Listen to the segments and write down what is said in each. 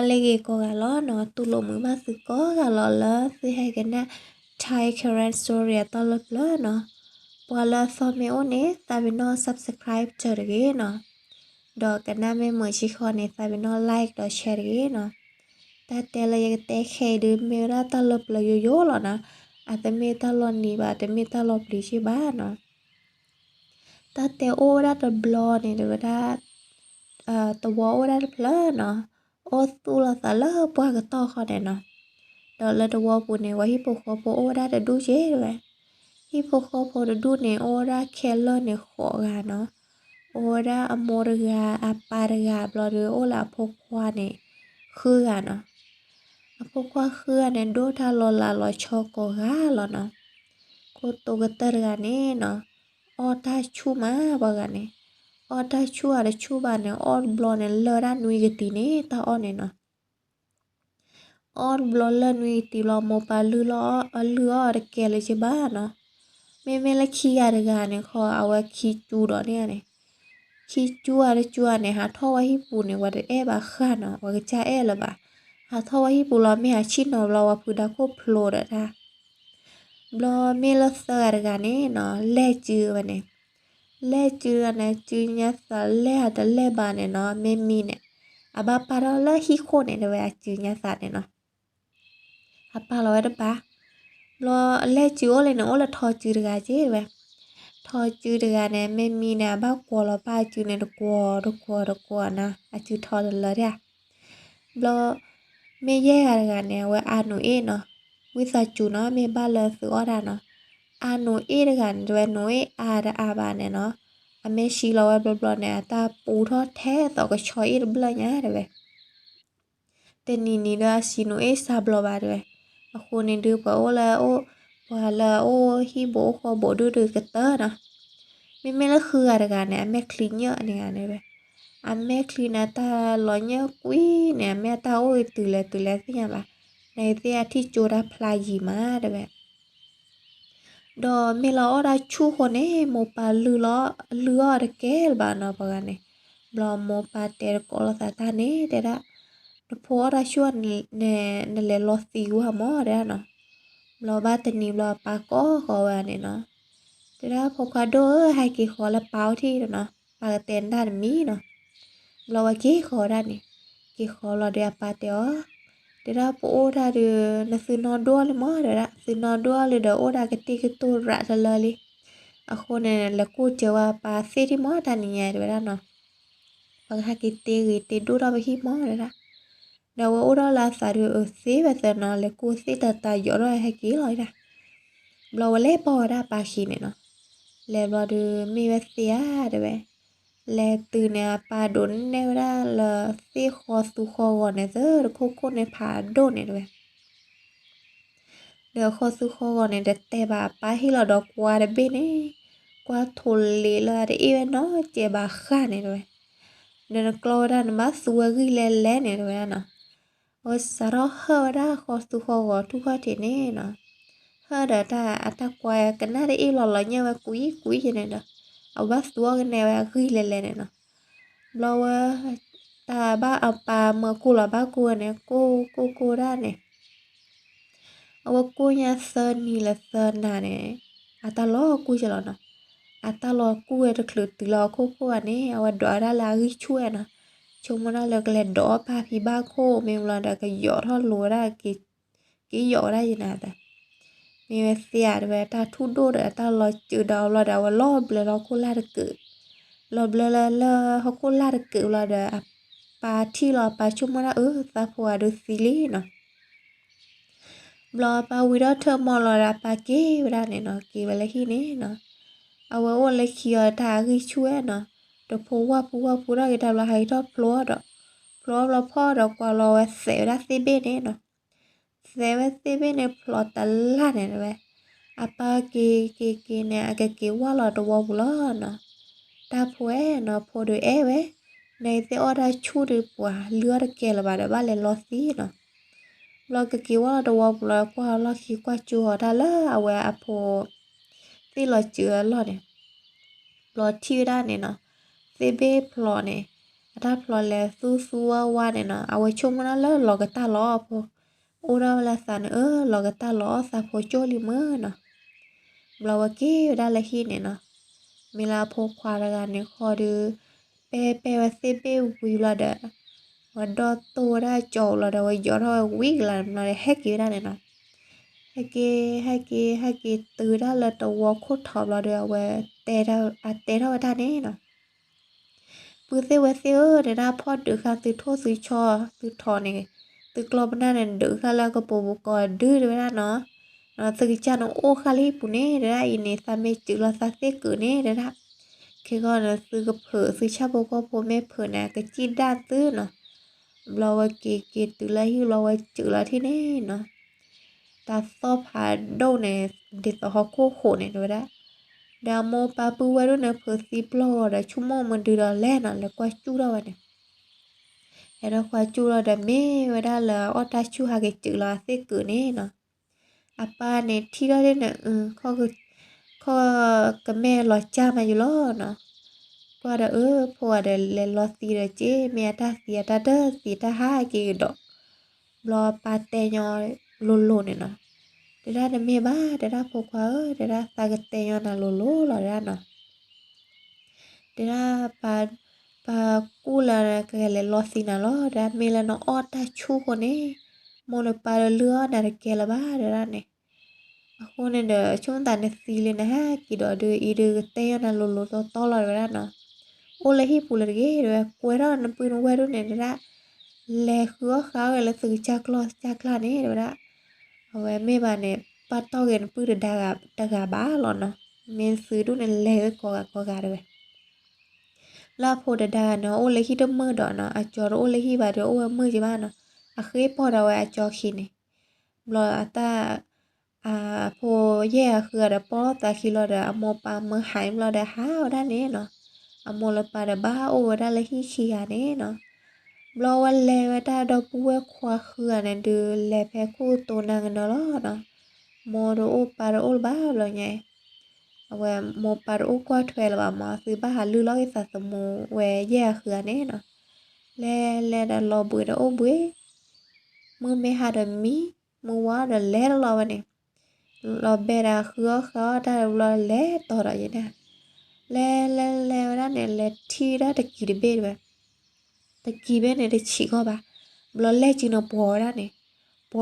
လၢဂ့ၤကိးဂၤလီၤနီၤ, တူၢ်လိာ်မုာ်ဘၣ်သုကိးဂၤလီၤလၢသုဟဲကနၣ် Thai Karen Story အတၢ်လၢပျၢၤနီၤ. ပှၤလၢအသီမ့ၢ်အိၣ်န့ၣ် သးပ့ၤနီၣ် subscribe စၢၤတဂ့ၤနီၤ. ဒီးကနၣ်မ့ၢ်မုာ်ဆံဃီန့ၣ် သးပ့ၤနီၣ် like ဒီး share တဂ့ၤနီၤ. တၢ်တဲလၢယကတဲခဲအံၤဒုး မ့ၢ်ဝဲဒၣ်တၢ်လၢပျၢၤယိယိလီၤနီၤ. အတမ့ၢ်တၢ်လီၤနံၤဘၣ်, တမ့ၢ်တၢ်လီၤပျံၤစ့ၢ်ဘၣ်နီၤ. တၢ်တဲအိၣ်ဝဲဒၣ်တဘျီန့ၣ် တဲဝဲဒၣ် သဝီအိၣ်ဝဲဒၣ်တဖျၢၣ်နီၤ, အိၣ်သူၣ်လီၤသးလၢပှၢ်ကတီၢ်ခီန့ၣ်နီၤ. ဒီးလၢသဝီပူၤန့ၣ် ဝဲဟံၣ်ဖိဃီဖိအိၣ်ဝဲဒၣ်တဒူၣ်က့တဲဝဲ. ဟံၣ်ဖိဃီဖိတဒူၣ်န့ၣ် အိၣ်ဝဲဒၣ်ခဲလၢာ်န့ၣ်ဃိးဂၤနီၤ. အိၣ်ဝဲဒၣ်အမိၢ်တဂၤ, အပၢ်တဂၤ, ဘျီဒီးအိၣ်လၢအဖိခွါန့ၣ် ဃုဂၤနီၤ. အဖိခွါဃုဂၤန့ၣ် ဒိၣ်တၢ်လီၤလးလီၤဆီကိးဂၤလီၤနီၤ. ခိၣ်တိကတၢၢ်တဂၤန့ၣ်နီၤ, အီၣ်တၢ်ဆူၣ်မးပှၤဂၤန့ၣ်, အီၣ်တၢ်ဆူၣ်ဧါတဆူၣ်ဘၣ်န့ၣ် အီၣ်တဘျီန့ၣ် လၢၢ်ဒၣ်နွံကတံၤန့ၣ် တၢ်အီၣ်န့ၣ်နီၤ. အီၣ်တဘျီလၢၢ်နွံကတံၤလီၤ မိၢ်ပၢ်လုၢ်အီၣ်တကဲလၢၤက့ဘၣ်နီၤ. မ့မ့ၢ်လၢခံဂၤတဂၤန့ၣ် ခီအဝဲခံကၠူဒီးန့ၣ်န့ၣ်, ခံကၠူဧါတကၠူဧါန့ၣ် ဟးထီၣ်ဝဲဟံၣ်ပူၤန့ၣ် ပှၤတအဲၣ်ဘၣ်ဃၣ်နီၤ, ပှၤကစၢ်အဲၣ်လၢၤဘၣ်. ဟးထီၣ်ဝဲဟံၣ်ပူၤလီၤ မ့ၢ်ဟးဆံၣ်နီၤဘျီ ပှၤဖုဒါခိၣ်ဖျိဒီးတၢ် ဘျီမ့ၢ်လၢသၢဂၤတဂၤန့ၣ်နီၤ လဲၢ်စုဝဲန့ၣ်, လဲၢ်စုတဂၤန့ၣ် စုညါသးလဲၢ်အတလဲၢ်ဘၣ်န့ၣ်နီၤ မ့ၢ်မံန့ၣ် အဘၣ်ပာ်ထီၣ်လၢဟံၣ်ခိၣ်န့ၣ် တဲဝဲအစုညါသးန့ၣ်နီၤ. အပာ်လီၤဝဲတပၤ, ဘျီလဲၢ်စုအိၣ်လံန့ၣ် အိၣ်လၢထီစုတဂၤက့တဲဝဲ. ထီစုတဂၤန့ၣ် မ့ၢ်မံန့ၣ် အဘၣ်ကွီၤလီၤပၢ်အစုန့ၣ် တကွီၤတကွီၤတကွီၤနီၤ အစုထီတလၢဒၣ် ဘျီ မ့ၢ်ယဲၢ်ဂၤတဂၤန့ၣ် အဝဲအါနူးအ့ၣ်နီၤ, ဝံသးစူၤနီၤ မ့ၢ်ဘၣ်လၢသုအီၣ်တၢ်နီၤ. အါနူးအ့ၣ်တဂၤန့ၣ် တဲဝဲနူးအ့ၣ်အါတအါဘၣ်န့ၣ်နီၤ, အမ့ၢ်ဆံးလီၤဝဲဘျီဘျီန့ၣ် အတၢ်ပူထီၣ်ထဲသိးကဆီအ့ၣ်တဘျၢၣ်ညါတဲဝဲ တနံၤနံၤဒီးအဆံးနူးအ့ၣ်စှၤဘျီဘၣ်တဲဝဲ. အဃိန့ၣ်ဒုး ပှၤအိၣ်လၢအအိၣ်, ပှၤလၢအအိၣ်ဟံၣ်ဘိအိၣ်ဃီဘိဒုးဒုးကတၢၢ်နီၤ. မ့မ့ၢ်လၢဃုဂၤတဂၤန့ၣ် အမဲာ်ချံညၢၣ်န့ၣ်ဂၤန့ၣ်တဲဝဲ, အမဲာ်ချံန့ၣ် တၢ်လီၤညၢၣ်ကွံာ်န့ၣ် အမ့ၢ်အတၢ်အိၣ်အံၤတုၤလဲၤတုၤလဲၤသ့ၣ်ညါဘၣ်, နသ့ၣ်အထံၣ်ကၠိတၢ်ဖျါယံၤမးတဲဝဲ ဒီးမ့ၢ်လၢအီၣ်တၢ်ဆူၣ်ဃိန့ၣ် မိၢ်ပၢ်လုၢ်လီၤ, လုၢ်အီၣ်တကဲလၢၤဘၣ်နီၤ ပှၤဂၤန့ၣ်. ဘျီမိၢ်ပၢ်တဲတကိးလိာ်သးတၢ်န့ၣ် တဲဒၣ်, နဖိအီၣ်တၢ်ဆူၣ်န့ၣ် နလဲၤလီၤသံကွၢ်မးတဲဒၣ်နီၤ. ဘျီဘၣ်တနံၤဘျီအပၢ်ကိးဃီၤဝဲန့ၣ်နီၤ, တဲဒၣ်ဖိခွါဒိၣ်ဧၢ ဟဲက့ၤဃီၤလၢပၢ်အိၣ်ထံၣ်နီၤ, ပၢ်ကတဲနတၢ်တမံၤနီၤ. ဘျီဝဲက့ၤဃီၤဒၣ်န့ၣ်, က့ၤဃီၤလီၤဒီးအပၢ်တဲအီၤ, တဲဒၣ်ပအိၣ်တၢ်ဒီး နသုနီၢ်ဒိၣ်လံမးတဲဒၣ်, သုနီၢ်ဒိၣ်လံဒီးအိၣ်ဒၣ်ကတ့ၢ်ကတိၢ်ရးတလၢလံ. အဃိန့ၣ် လဲၤကိၢ်စၢၤဝဲအပၢ်သ့ၣ်ထံၣ်မးတၢ်နံၤညါတဲဝဲဒၣ်နီၤ. ပှၤကဟဲက့ၤတ့ဂ့ၤတ့ဒိၣ်ထီၣ်ပဟံၣ်မးတဲဒၣ်. ဒီးအဝဲအိၣ်ထီၣ်လၢအသးဒီးအသ့ဝဲသၢနီၤ လဲၤကိၢ်သ့ၣ်တၢ်တၢ်ယီၤထီၣ်ဟဲက့ၤလီၤဒၣ်. ဘျီဝဲလဲၤပိာ်ဝဲဒၣ်အပၢ်ခံန့ၣ်နီၤ. လဲၤဘျီဒီး မ့ၢ်ဝဲသ့ဧါတဲဝဲ, လဲၤတုၤန့ၣ် အပၢ်ဒိးနဲၣ်ဝဲဒၣ်လၢသ့ၣ်ဃီသူဃီဂီၤန့ၣ် သၢတခိၣ်ခိၣ်န့ၣ်ဖးဒိၣ်န့ၣ်တဲဝဲ ဒီးဃီသူဃီဂီၤန့ၣ် တတဲဘၣ်အပၢ်ဟ့ၣ်လီၤဒီးကွၢ်တဘ့ၣ်န့ၣ်, ကွၢ်ထိးလ့းလၢအတအ့ၣ်ဝဲနီတစဲးဘၣ်ဃၣ်န့ၣ်တဲဝဲ. ဒီးနကျီဝဲဒၣ် နဘၣ်သူဝဲဂံၢ်လဲလဲန့ၣ်တဲဝဲဒၣ်နီၤ. အဝဲစးထီၣ်ဟၢၣ်ဝဲဒၣ်ဃီသူဃီဂီၤထူၣ်ခီၣ်ထံးန့ၣ်နီၤ. ဟၢၣ်ဒီးတၢ်အတၢ်ကွၢ်ကနၣ်တအ့ၣ်လီၤလီၤညၣ်ဝဲကွံကွံန့ၣ်ဒီး, အဝဲဘၣ်သူအီၤကနဲဝဲအဂံၢ်လဲလဲန့ၣ်နီၤ. ဘျီဝဲ တၢ်ဘၣ်အပၢ်မၢကိၢ်လီၤဘၣ်ကိၢ်ဝဲန့ၣ် ကိၢ်ကိၢ်ကိၢ်ဒၣ်န့ၣ် အဝဲကိၢ်ညါသၢနံၤလၢသၢနၤန့ၣ်, အတၢ်လီၤကူၣ်ကလီၤနီၤ. အတၢ်လီၤကူၣ်ဝဲတချုးတုၤလၢဟီၣ်ခိၣ်ခိၣ်ဘၣ်န့ၣ် အဝဲဒွးဝဲဒၣ်လၢအဂံၢ်ဆူၣ်ဝဲနီၤ. ဆိကမိၣ်ဒၣ်လၢကလဲၤဒိးအီၣ်ပၢ်ဖံဘၣ်ခိၣ် မ့ၢ်ဘျီဒီးကယီၤထီၣ်လိၤဝဲဒၣ် က့ယီၤဝဲဒၣ်ယနၤသး မ့ၢ်ဝဲသ့ဧါတဲဝဲ တၢ်ထူၣ်ဒိၣ်ဒီးတၢ်လီၤစၢၤဒီးဘျီဒီး အဝဲလီၤဘျၢလၢဟီၣ်ခိၣ်လာ်တကုး, လီၤဘျၢလၢလၢဟီၣ်ခိၣ်လာ်တကုးဘျီဒီး အပၢ်ထံၣ်လီၤ အပၢ်ဆိကမိၣ်ဒၣ်အၢ သးဖိအဒုးသံလံနီၤ. ဘျီအပၢ်ဝံၤထီၣ်ထၢၣ်မီၢ်လီၤဒီးအပၢ်က့ၤဝဲဒၣ်န့ၣ်နီၤ, က့ၤဝဲလၢဟံၣ်န့ၣ်နီၤ. အဝဲအိၣ်လၢခံအီၤတၢ်အဂံၢ်ဆူၣ်ဝဲနီၤ, တဖိဝၢ်ဖိဝၢ်ဖိထီၣ်က့ၤတၢ်ဘျီဟဲက့ၤထီၣ်ဖျိအီၤဒီး, ဖျိအီၤဘျီဖီၣ်ဒီးကွၢ်လီၤဝဲသဲးဝဲဒၣ်သ့ၣ်ဘ့ၣ်န့ၣ်နီၤ. သဲးဝဲသ့ၣ်ဘ့ၣ်န့ၣ်ဖျိးတလၢ်န့ၣ်တဲဝဲ, အပၢ်က့ၤက့ၤက့ၤန့ၣ် အကက့ၤဝၢ်လီၤတဝီပူၤလီၤနီၤ. တၢ်ဖိအဲၣ်နီၤ ဖိဒုးအဲၣ်ဝဲ, နသ့ၣ်အီၣ်တၢ်ဆူၣ်ဒုးပှၤ လုၢ်အီၣ်တကဲလၢၤဘၣ်ဒီးဘၣ်လဲၤလီၤသံနီၤ. ဘျီကက့ၤဝၢ်လီၤတဝီပူၤလီၤ ကွၢ်လီၢ်ခံကွၢ်ကၠိအီၤတၢ်လၢအဝဲအဖိ သ့ၣ်လီၤစၢၤအလီၢ်န့ၣ် ဘျီထံၣ်ဝဲဒၣ်န့ၣ်နီၤ, သ့ၣ်ဘ့ၣ်ဖျိးန့ၣ်, အတၢ်ဖျီလဲၤသူသူဝါဝါန့ၣ်နီၤ, အဝဲဆိကမိၣ်ဒၣ်လၢလီၤကတၢ်လီၤအီၣ်ဖိ, အိၣ်ဒၣ်ဝဲလၢသးန့ၣ် အၢ လီၤကတၢ်လီၤအီၣ်သးဖိကၠိလံမ့ၢ်နီၤ. ဘျီဝဲက့ၤဝဲဒၣ်လၢဟံၣ်န့ၣ်နီၤ, မ့ၢ်လၢအဖိခွါတဂၤန့ၣ်ဃီဒီး ပဲပဲဝဲသ့ၣ်ဘ့ၣ်ဝံၤလီၤဒီး ဝဲဒီၣ်တိၢ်ဝဲဒၣ်ကၠီလီၤဒီး ဝဲယီၤထီၣ်ဝဲဝံၤကလၤဘျီဒီး ဟဲက့ၤဝဲဒၣ်န့ၣ်နီၤ. ဟဲက့ၤ ဟဲက့ၤ ဟဲက့ၤတုၤဝဲဒၣ်လၢတဝီခိၣ်ထီဘျီဒီး အဝဲ အတဲထီၣ်ဝဲဒၣ်န့ၣ်နီၤ, ပုၢ်သ့ၣ်ဝဲၢ်သ့ၣ်ဧၢ, တဲဒၣ်ဖီၣ်ဒုးဃာ်သုထိၣ်သုဆီသုထီန့ၣ်, သုကျီၢ်ပနၢ်န့ၣ် ဒုးဃာ်လၢကပိာ်ပူၤကိးဒုတဲဝဲဒၣ်နီၤ, သုကစၢ်န့ၣ်အိၣ်ဃာ်လၢဟံၣ်ပူၤန့ၣ် တဲဒၣ်အံၤန့ၣ် သးမ့ၢ်စုးလီၤသးသ့ၣ်ကုာ်န့ၣ်တဲဒၣ်, ခဲကီန့ၣ် သုကဖုးသုဆၣ်ဖိကီၢ်ဖိမ့ၢ်ဖုးန့ၣ် ကစံၣ်ဒၣ်သုနီၤ. ဘျီဝဲက့ၤက့ၤတုၤလၢဟံၣ်ဘျီဝဲစုးလီၤထံၣ်န့ၣ်နီၤ, တၢ်သီၣ်ဖးဒိၣ်န့ၣ် ဒ်သိးဟီၣ်ခိၣ်ဃိးန့ၣ်တဲဝဲဒၣ်, ဒီးအမိၢ်ပၢ်ပုၢ်ဝဲၢ်ဒိၣ်န့ၣ် ဖုးသံပျီၢ်ဂီၤဒီး ဆိကမိၣ်မနုၤဒီးလဲၣ်နီၤ, လဲၤကွၢ်စူၣ်ထီၣ်ဝဲန့ၣ် ဟဲထီၣ်ကွၢ်စူၣ်လီၤဒီး မ့ၢ်ဝဲဒၣ်လၢအအီၣ်တၢ်ဆူၣ်ဟးက့ၤစုးလီၤအသ့ၣ်ကုာ်န့ၣ်နီၤ. အပၢ်န့ၣ်ထံၣ်ထီၣ်ဒ်န့ၣ် ခီၣ်ကမဲာ်လီၤကၢ်မးယလီၤနီၤ. ကွၢ်ဒီးအၢ ဖိဂၤဒီးလဲၤလီၤသံဒီးက့ၤ မ့ၢ်အတၢ်သံအတၢ်တသံတၢ်ဟးက့ၤကဒီး, ဘျီပၢ်တဲညီလိၤလိၤန့ၣ်နီၤ, တဲဒၣ်တမ့ၢ်ဘၣ် တဲဒၣ်ဖိခွါဧၢ, တဲဒၣ်သးကတဲညီနၤလိၤလိၤလီၤတဲဒၣ်နီၤ. တဲဒၣ် ပၢ်ကူၣ်လၢကလဲၤလီၤသံနၤလီၤ, တဲဒၣ်မ့ၢ်လၢနအီၣ်တၢ်ဆူၣ်ဃိန့ၣ် မိၢ်ဒီးပၢ်ဒီးလုၢ်အီၣ်နၤတကဲလၢၤဘၣ်တဲဒၣ်န့ၣ်. အဃိန့ၣ်ဒီး ဆိကမိၣ်သးနသံလံ နဟဲက့ၤဒီးဒုး အံၤဒုးကတဲညီနၤလိၤလိၤတီတီလီၤတဲဝဲဒၣ်နီၤ. အိၣ်လၢဟံၣ်ပူၤလၢတဂ့ၤတဲဝဲ, ကွဲထီၣ်နပုၢ်နဝဲၢ်ဒိၣ်န့ၣ်တဲဒၣ်, လဲၤဃုအီၣ်ဃုအီၣ်ဝဲလၢသုကစၢ်ကျီၢ်စၢ်ကျါန့ၣ်တဲဝဲဒၣ်. အဝဲမ့ၢ်ဘၣ်န့ၣ် ပာ်တီၢ်က့ၤနပုၢ်တဒါဂၤတဂၤဘၣ်လီၤနီၤ, မ့ၢ်သုဒိၣ်န့ၣ်လဲၤဝဲကိးဂၤကိးဂၤတဲဝဲ. လၢအဖိတဒါဂၤန့ၣ် အိၣ်လၢဟံၣ်တမုာ်ဒီးနီၤ, အကၠီတအိၣ်လၢဟံၣ်ဘၣ်ဒီး အိၣ်ဝဲမုာ်က့ၤဘၣ်နီၤ, အဃ့ပီၢ်ဒီးဝဲအကၠီခံန့ၣ်. ဘျီအတၢ် အဖိယဲၢ်အဃုဂၤဒီးပီၢ်သးခံလီၤဒီး အမိၢ်ပၢ်မၢဟးဘျီဒီးဟးဝဲဒၣ်န့ၣ်နီၤ, အမိၢ်လၢပၢ်ဒီးဘၣ်အိၣ်ဝဲဒၣ်လၢဟံၣ်ခံဂၤန့ၣ်နီၤ. ဘျီဝဲလဲၤဝဲတၢ်ဒီပုၢ်ဝဲၢ်ခွါဃုဂၤန့ၣ်ဒုး လဲၤဖဲခိၣ်တိၤနၤကနီၤလီၤနီၤ. မိၢ်တအိၣ်ပၢ်တအိၣ်လၢၤဘၣ်ဘျီညါ အဝဲမိၢ်ပၢ်တအိၣ်ကွၢ်ထွဲလၢၤဘၣ်မး, သုဘၣ်ဟးလုၢ်လီၤက့ၤသးသမူဝဲယဲၢ်အဃုဂၤန့ၣ်နီၤ. လဲၤလဲၤဒီးလီၤဘှံးဒီးအိၣ်ဘှံး, မုၢ်မ့ၢ်ဟါဒီးမံ, မုၢ်ဝါဒီးလဲၤလီၤဝဲန့ၣ်, လီၤဘဲဒီးဃုအီၣ်ဃုအီၣ်တၢ်တဘျီလဲၤတီၤဒီးယဲန့ၣ်, လဲၤလဲၤလဲၤဝဲဒၣ်န့ၣ် လဲၤထံၣ်ဝဲဒၣ်တကံၤတဘ့ၣ်တဲဝဲ တကံၤဘ့ၣ်န့ၣ်တဆံးကီၢ်ဘၣ်, ဘျီလဲၤစုန့ၣ်ပှီၤဝဲဒၣ်န့ၣ်,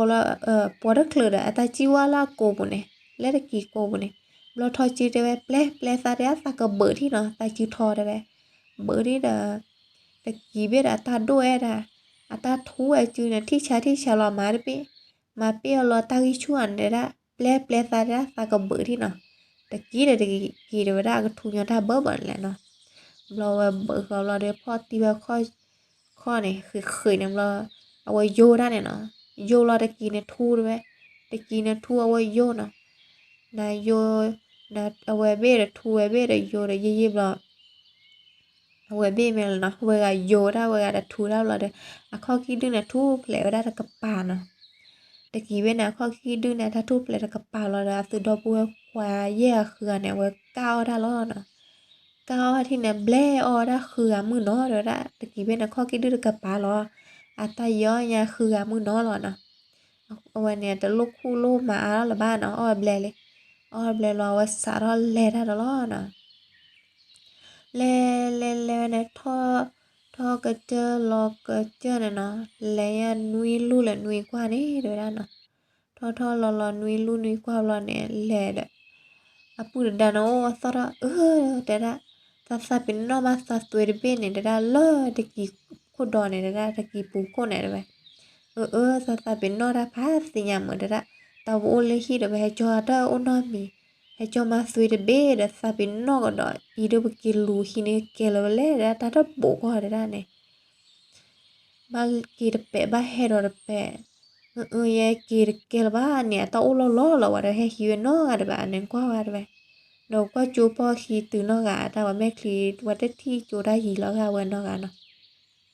ပှီၤလီၤ, ပှီၤတချုးဒီး အတၢ်စံၣ်ဝါလၢအကိာ်ပူၤန့ၣ်, လၢတကံၤကိာ်ပူၤန့ၣ်, ဘျီထီၣ်စုတဲဝဲ ပျဲပျဲသးတဲသးကဘုးထံၣ်နီၤ, သးစုထီတဲဝဲ, ဘုးထံၣ်ဒီး တကံၤဘ့ၣ်ဒီးအတၢ်ဒိၣ်ဝဲဒၣ်, အတၢ်ထူဝဲစုန့ၣ် ထံၣ်ဆါထံၣ်ဆါလီၤမၤတဘ့ၣ်, မၤပ့ၢ်အီၤလီၤတၢ်ဂံၢ်ဆူၣ်ဧါန့ၣ်တဲဒၣ်, ပျဲပျဲသးတဲဒၣ်သးကဘုးထံၣ်နီၤ, တကံၤဒီးတကံၤတဲဝဲဒၣ်အကထူညီတၢ်ဘၢဘၢန့ၣ်လဲၣ်နီၤ. ဘျီဝဲဘုးဃီဘျီဒီးဖီၣ်တံၢ်ဝဲခီၣ်န့ၣ် ဃ့းဃ့းန့ၣ်ဘျီ, အဝဲယိာ်ဒၣ်န့ၣ်နီၤ, ယိာ်လီၤတကံၤန့ၣ်ထူတဲဝဲ, တကံၤန့ၣ်ထူအဝဲယိာ်နီၤ, နယိာ်, အဝဲဘ့ၣ်ဒီးထူဝဲဘ့ၣ်ဒီးယိာ်ဒီးယံာ်ယံာ်ဘျီ အဝဲဘ့ၣ်မ့ၢ်လီၤနီၤ, ဝဲဂၤယိာ်ဝဲဒၣ်ဝဲဂၤဒီးထူဒၣ်ဘျီဒီး, အခီၣ်ခံဒုန့ၣ်ထူၣ်ဖျဲးဝဲဒၣ်တကပၤနီၤ. တကံၤဘ့ၣ်န့ၣ် အခီၣ်ခံဒုန့ၣ် တၢ်ထူၣ်ဖျဲးတကပၤလီၤဒီး အသုဒီပုၢ်ဝဲၢ်ခွါယဲၢ်အဃုဂၤန့ၣ် အဝဲကၢ်အီၣ်တၢ်လီၤနီၤ. ကၢ်အီၣ်ထံၣ်န့ၣ် ဘျဲအီၣ်ဝဲဒၣ်ဃုဂၤမုၢ်နီၤတဲဝဲဒၣ်, တကံၤဘ့ၣ်န့ၣ် အခီၣ်ခံဒုတကပၤလီၤ, အတၢ်ယီညါဃုဂၤမုၢ်နီၤလီၤနီၤ. အဝဲန့ၣ် တလိၣ်ခူၣ်လိၣ်မၤအါထီၣ်လၢၤဘၣ်နီၤ, အီၣ်ဘျဲလံ, အီၣ်ဘျဲလီၤ အဝဲစးထီၣ်လဲၤတၢ်ဒီးလီၤနီၤ. လဲၤလဲၤလဲၤဝဲန့ၣ် ထီၣ်ထီၣ်ကစၢၢ်လီၤကစၢၢ်န့ၣ်နီၤ, လဲၤညါနွံလူၢ်လၢနွံကွၢ်န့ၣ်တဲဝဲဒၣ်နီၤ. ထီၣ်ထီၣ်လီၤလီၤနွံလူၢ်နွံကွၢ်ဘျီန့ၣ် လဲၤဒီး အပုၢ်တဒါန့ၣ်အိၣ်သီၣ်ထီၣ် အၢ တဲဒၣ်, သးသးပ့ၤနီၣ်မးသးသွဲတဘ့ၣ်န့ၣ် တဲဒၣ်လၢတကံၤခိၣ်ဒီးန့ၣ် တဲဒၣ်တကံၤပူၤခိၣ်န့ၣ်တဲဝဲ, အၢ အၢ သးသးပ့ၤနီၣ်တၢ်ဖးသ့ၣ်ညါမ့ၢ်တဲဒၣ်, တၢ်ပအိၣ်လၢဟံၣ်ဒီး ပဟဲကၠီတၢ်အိၣ်နီတမံၤ, ဟဲကၠီမးသွဲတဘ့ၣ်ဒီး သးပ့ၤနီၣ်ကဒီး အံၤဒီးပက့ၤလူၤဟံးန့ၢ်ကဲလၢၤဝဲလဲၣ် တဲဒၣ်တၢ်တဘိးကီၢ်တဲဒၣ်န့ၣ် ဘၣ်က့ၤတပဲာ် ဘၣ်ဟဲဒီးတပဲာ်, အၢ အၢ ယဲက့ၤတကဲလၢၤဘၣ်န့ၣ် အတၢ်အိၣ်လီၢ်လီၢ်လီၤဝဲဒီး ဟဲဟံးဝဲနီတဂၤတဘၣ်န့ၣ် ကွၢ်ဝဲတဝဲ, ဒီးကွၢ်ကၠိပီၢ်ခံတုၤနီတဂၤ တၢ်ဝဲမဲာ်ချံ ဝဲတထံၣ်ကၠိတၢ်ယံၤလီၤဂာ်ဝဲနီတဂၤနီၤ. ဘျီလၢထီၣ်စုအီၤဒီးတဲဒၣ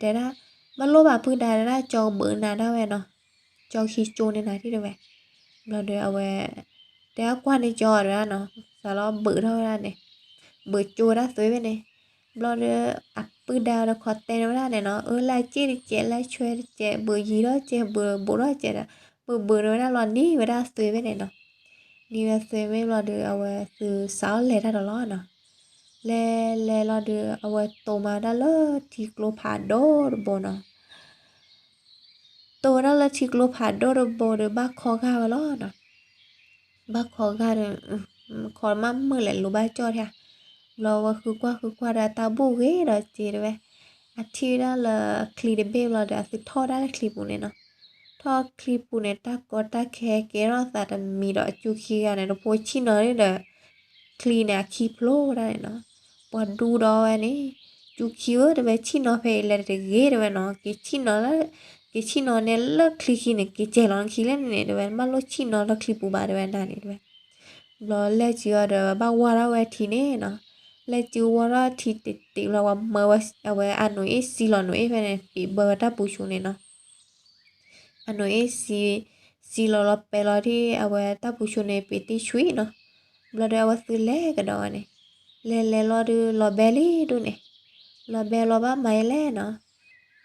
်, ဘၣ်လိၣ်ဘၣ်ပုၢ်ဒါတဲဒၣ် ကၠီကဘုးနၤဒၣ်ဝဲနီၤ, ကၠီခံကၠိန့ၣ်နၤထံၣ်တဝဲ, ဘျီဒီးအဝဲ တဲဒၣ်ကွၢ်န့ၢ်ကၠီတဲဒၣ်နီၤ, စးလီၤဘုးထီၣ်ဝဲဒၣ်န့ၣ်, ဘုးကၠိဝဲဒၣ်သွဲဝဲန့ၣ်, ဘျီဒီး အပုၢ်ဒါဒီးခိးတဲန့ၢ်ဝဲဒၣ်န့ၣ်နီၤ, အၢ လၢအစ့ၣ်တစဲး လၢအဆွဲတစဲး ဘုးယံၤထီၣ်စဲး ဘုးဘိးထီၣ်စဲးဒီး ဘုးဘုးန့ၢ်ဝဲဒၣ်လီၤနံၤဝဲဒၣ်အသွဲၣ်ဖဲန့ၣ်နီၤ. နံၤဝဲသွဲၣ်မ့ၢ်ဘျီဒီး အဝဲသုစးထီၣ်လဲၤတၢ်ဒီးလီၤနီၤ. လဲၤလဲၤလီၤဒီး အဝဲတိၤမၤဒၣ်လၢထံကျိဖးဒိၣ်တဘိနီၤ. တိၤဝဲဒၣ်လၢထံကျိဖးဒိၣ်တဘိဒီး ဘၣ်ခီဂာ်ဝဲလီၤနီၤ. ဘၣ်ခီဂာ်ဒီး ခီမးမုာ်လဲၣ် လိၤဘၣ်ကၠီၣ်ထံဧါ. ဘျီဝဲဃုကွၢ်ဃုကွၢ်ဒီး တၢ်ဘူၣ်ဂ့ၤဒီးစ့တဝဲ, အထံၣ်ဝဲဒၣ်လၢချံတဘ့ၣ်ဘျီဒီး အသုထီၣ်ဒၣ်လၢချံပူၤန့ၣ်နီၤ. ထီၣ်ချံပူၤန့ၣ် တၢ်ကီတၢ်ခဲကဲထီၣ်သးတမံၤဒီး အစူခံဂၤန့ၣ် တဖိဆံၣ်နီၤဒီး ချံန့ၣ်အခံဖျိဒၣ်န့ၣ်နီၤ. ပှၤဒူဒီးဝဲန့ၣ်, စူခံဧၢ တဝဲဆံၣ်နီၤဖဲအံၤလဲၤတဂ့ၤတဝဲနီၤ, က့ၤဆံၣ်နီၤလၢ က့ၤဆံၣ်နီၤန့ၣ်လၢချံခံန့ၣ် က့ၤစဲၤလီၤနခံလဲၣ်န့ၣ် တဝဲ ဘၣ်လိၣ်ဆံၣ်နီၤလၢချံပူၤဘၣ်တဝဲနၤန့ၣ်တဝဲ. ဘျီလဲၤစုအီၤဒီး ဘၣ်ဝါထီၣ်ဝဲထံန့ၣ်နီၤ. လဲၤစုဝါထီၣ်ထံတ့ၢ်တ့ၢ်ဘျီ ပှၤမၢဝဲ အဝဲအနိၣ်အ့ၣ်စံလီၤနိၣ်အ့ၣ်ဖဲန့ၣ် ပံၤဘၢဝဲတၢ်ပူၤဆူန့ၣ်နီၤ. အနိၣ်အ့ၣ်စံ စံလီၤလီၤပဲာ်လီၤထံၣ် အဝဲတၢ်ပူၤဆူန့ၣ် ပံၤတ့ၢ်ဆှံနီၤ. ဘျီဒီးအဝဲသုလဲၤကဒီးဝဲန့ၣ်, လဲၤလဲၤလီၤဒီး လီၤဘဲလံဒူၣ်န့ၣ်, လီၤဘဲလီၤဘၣ်မၤယလဲၣ်နီၤ.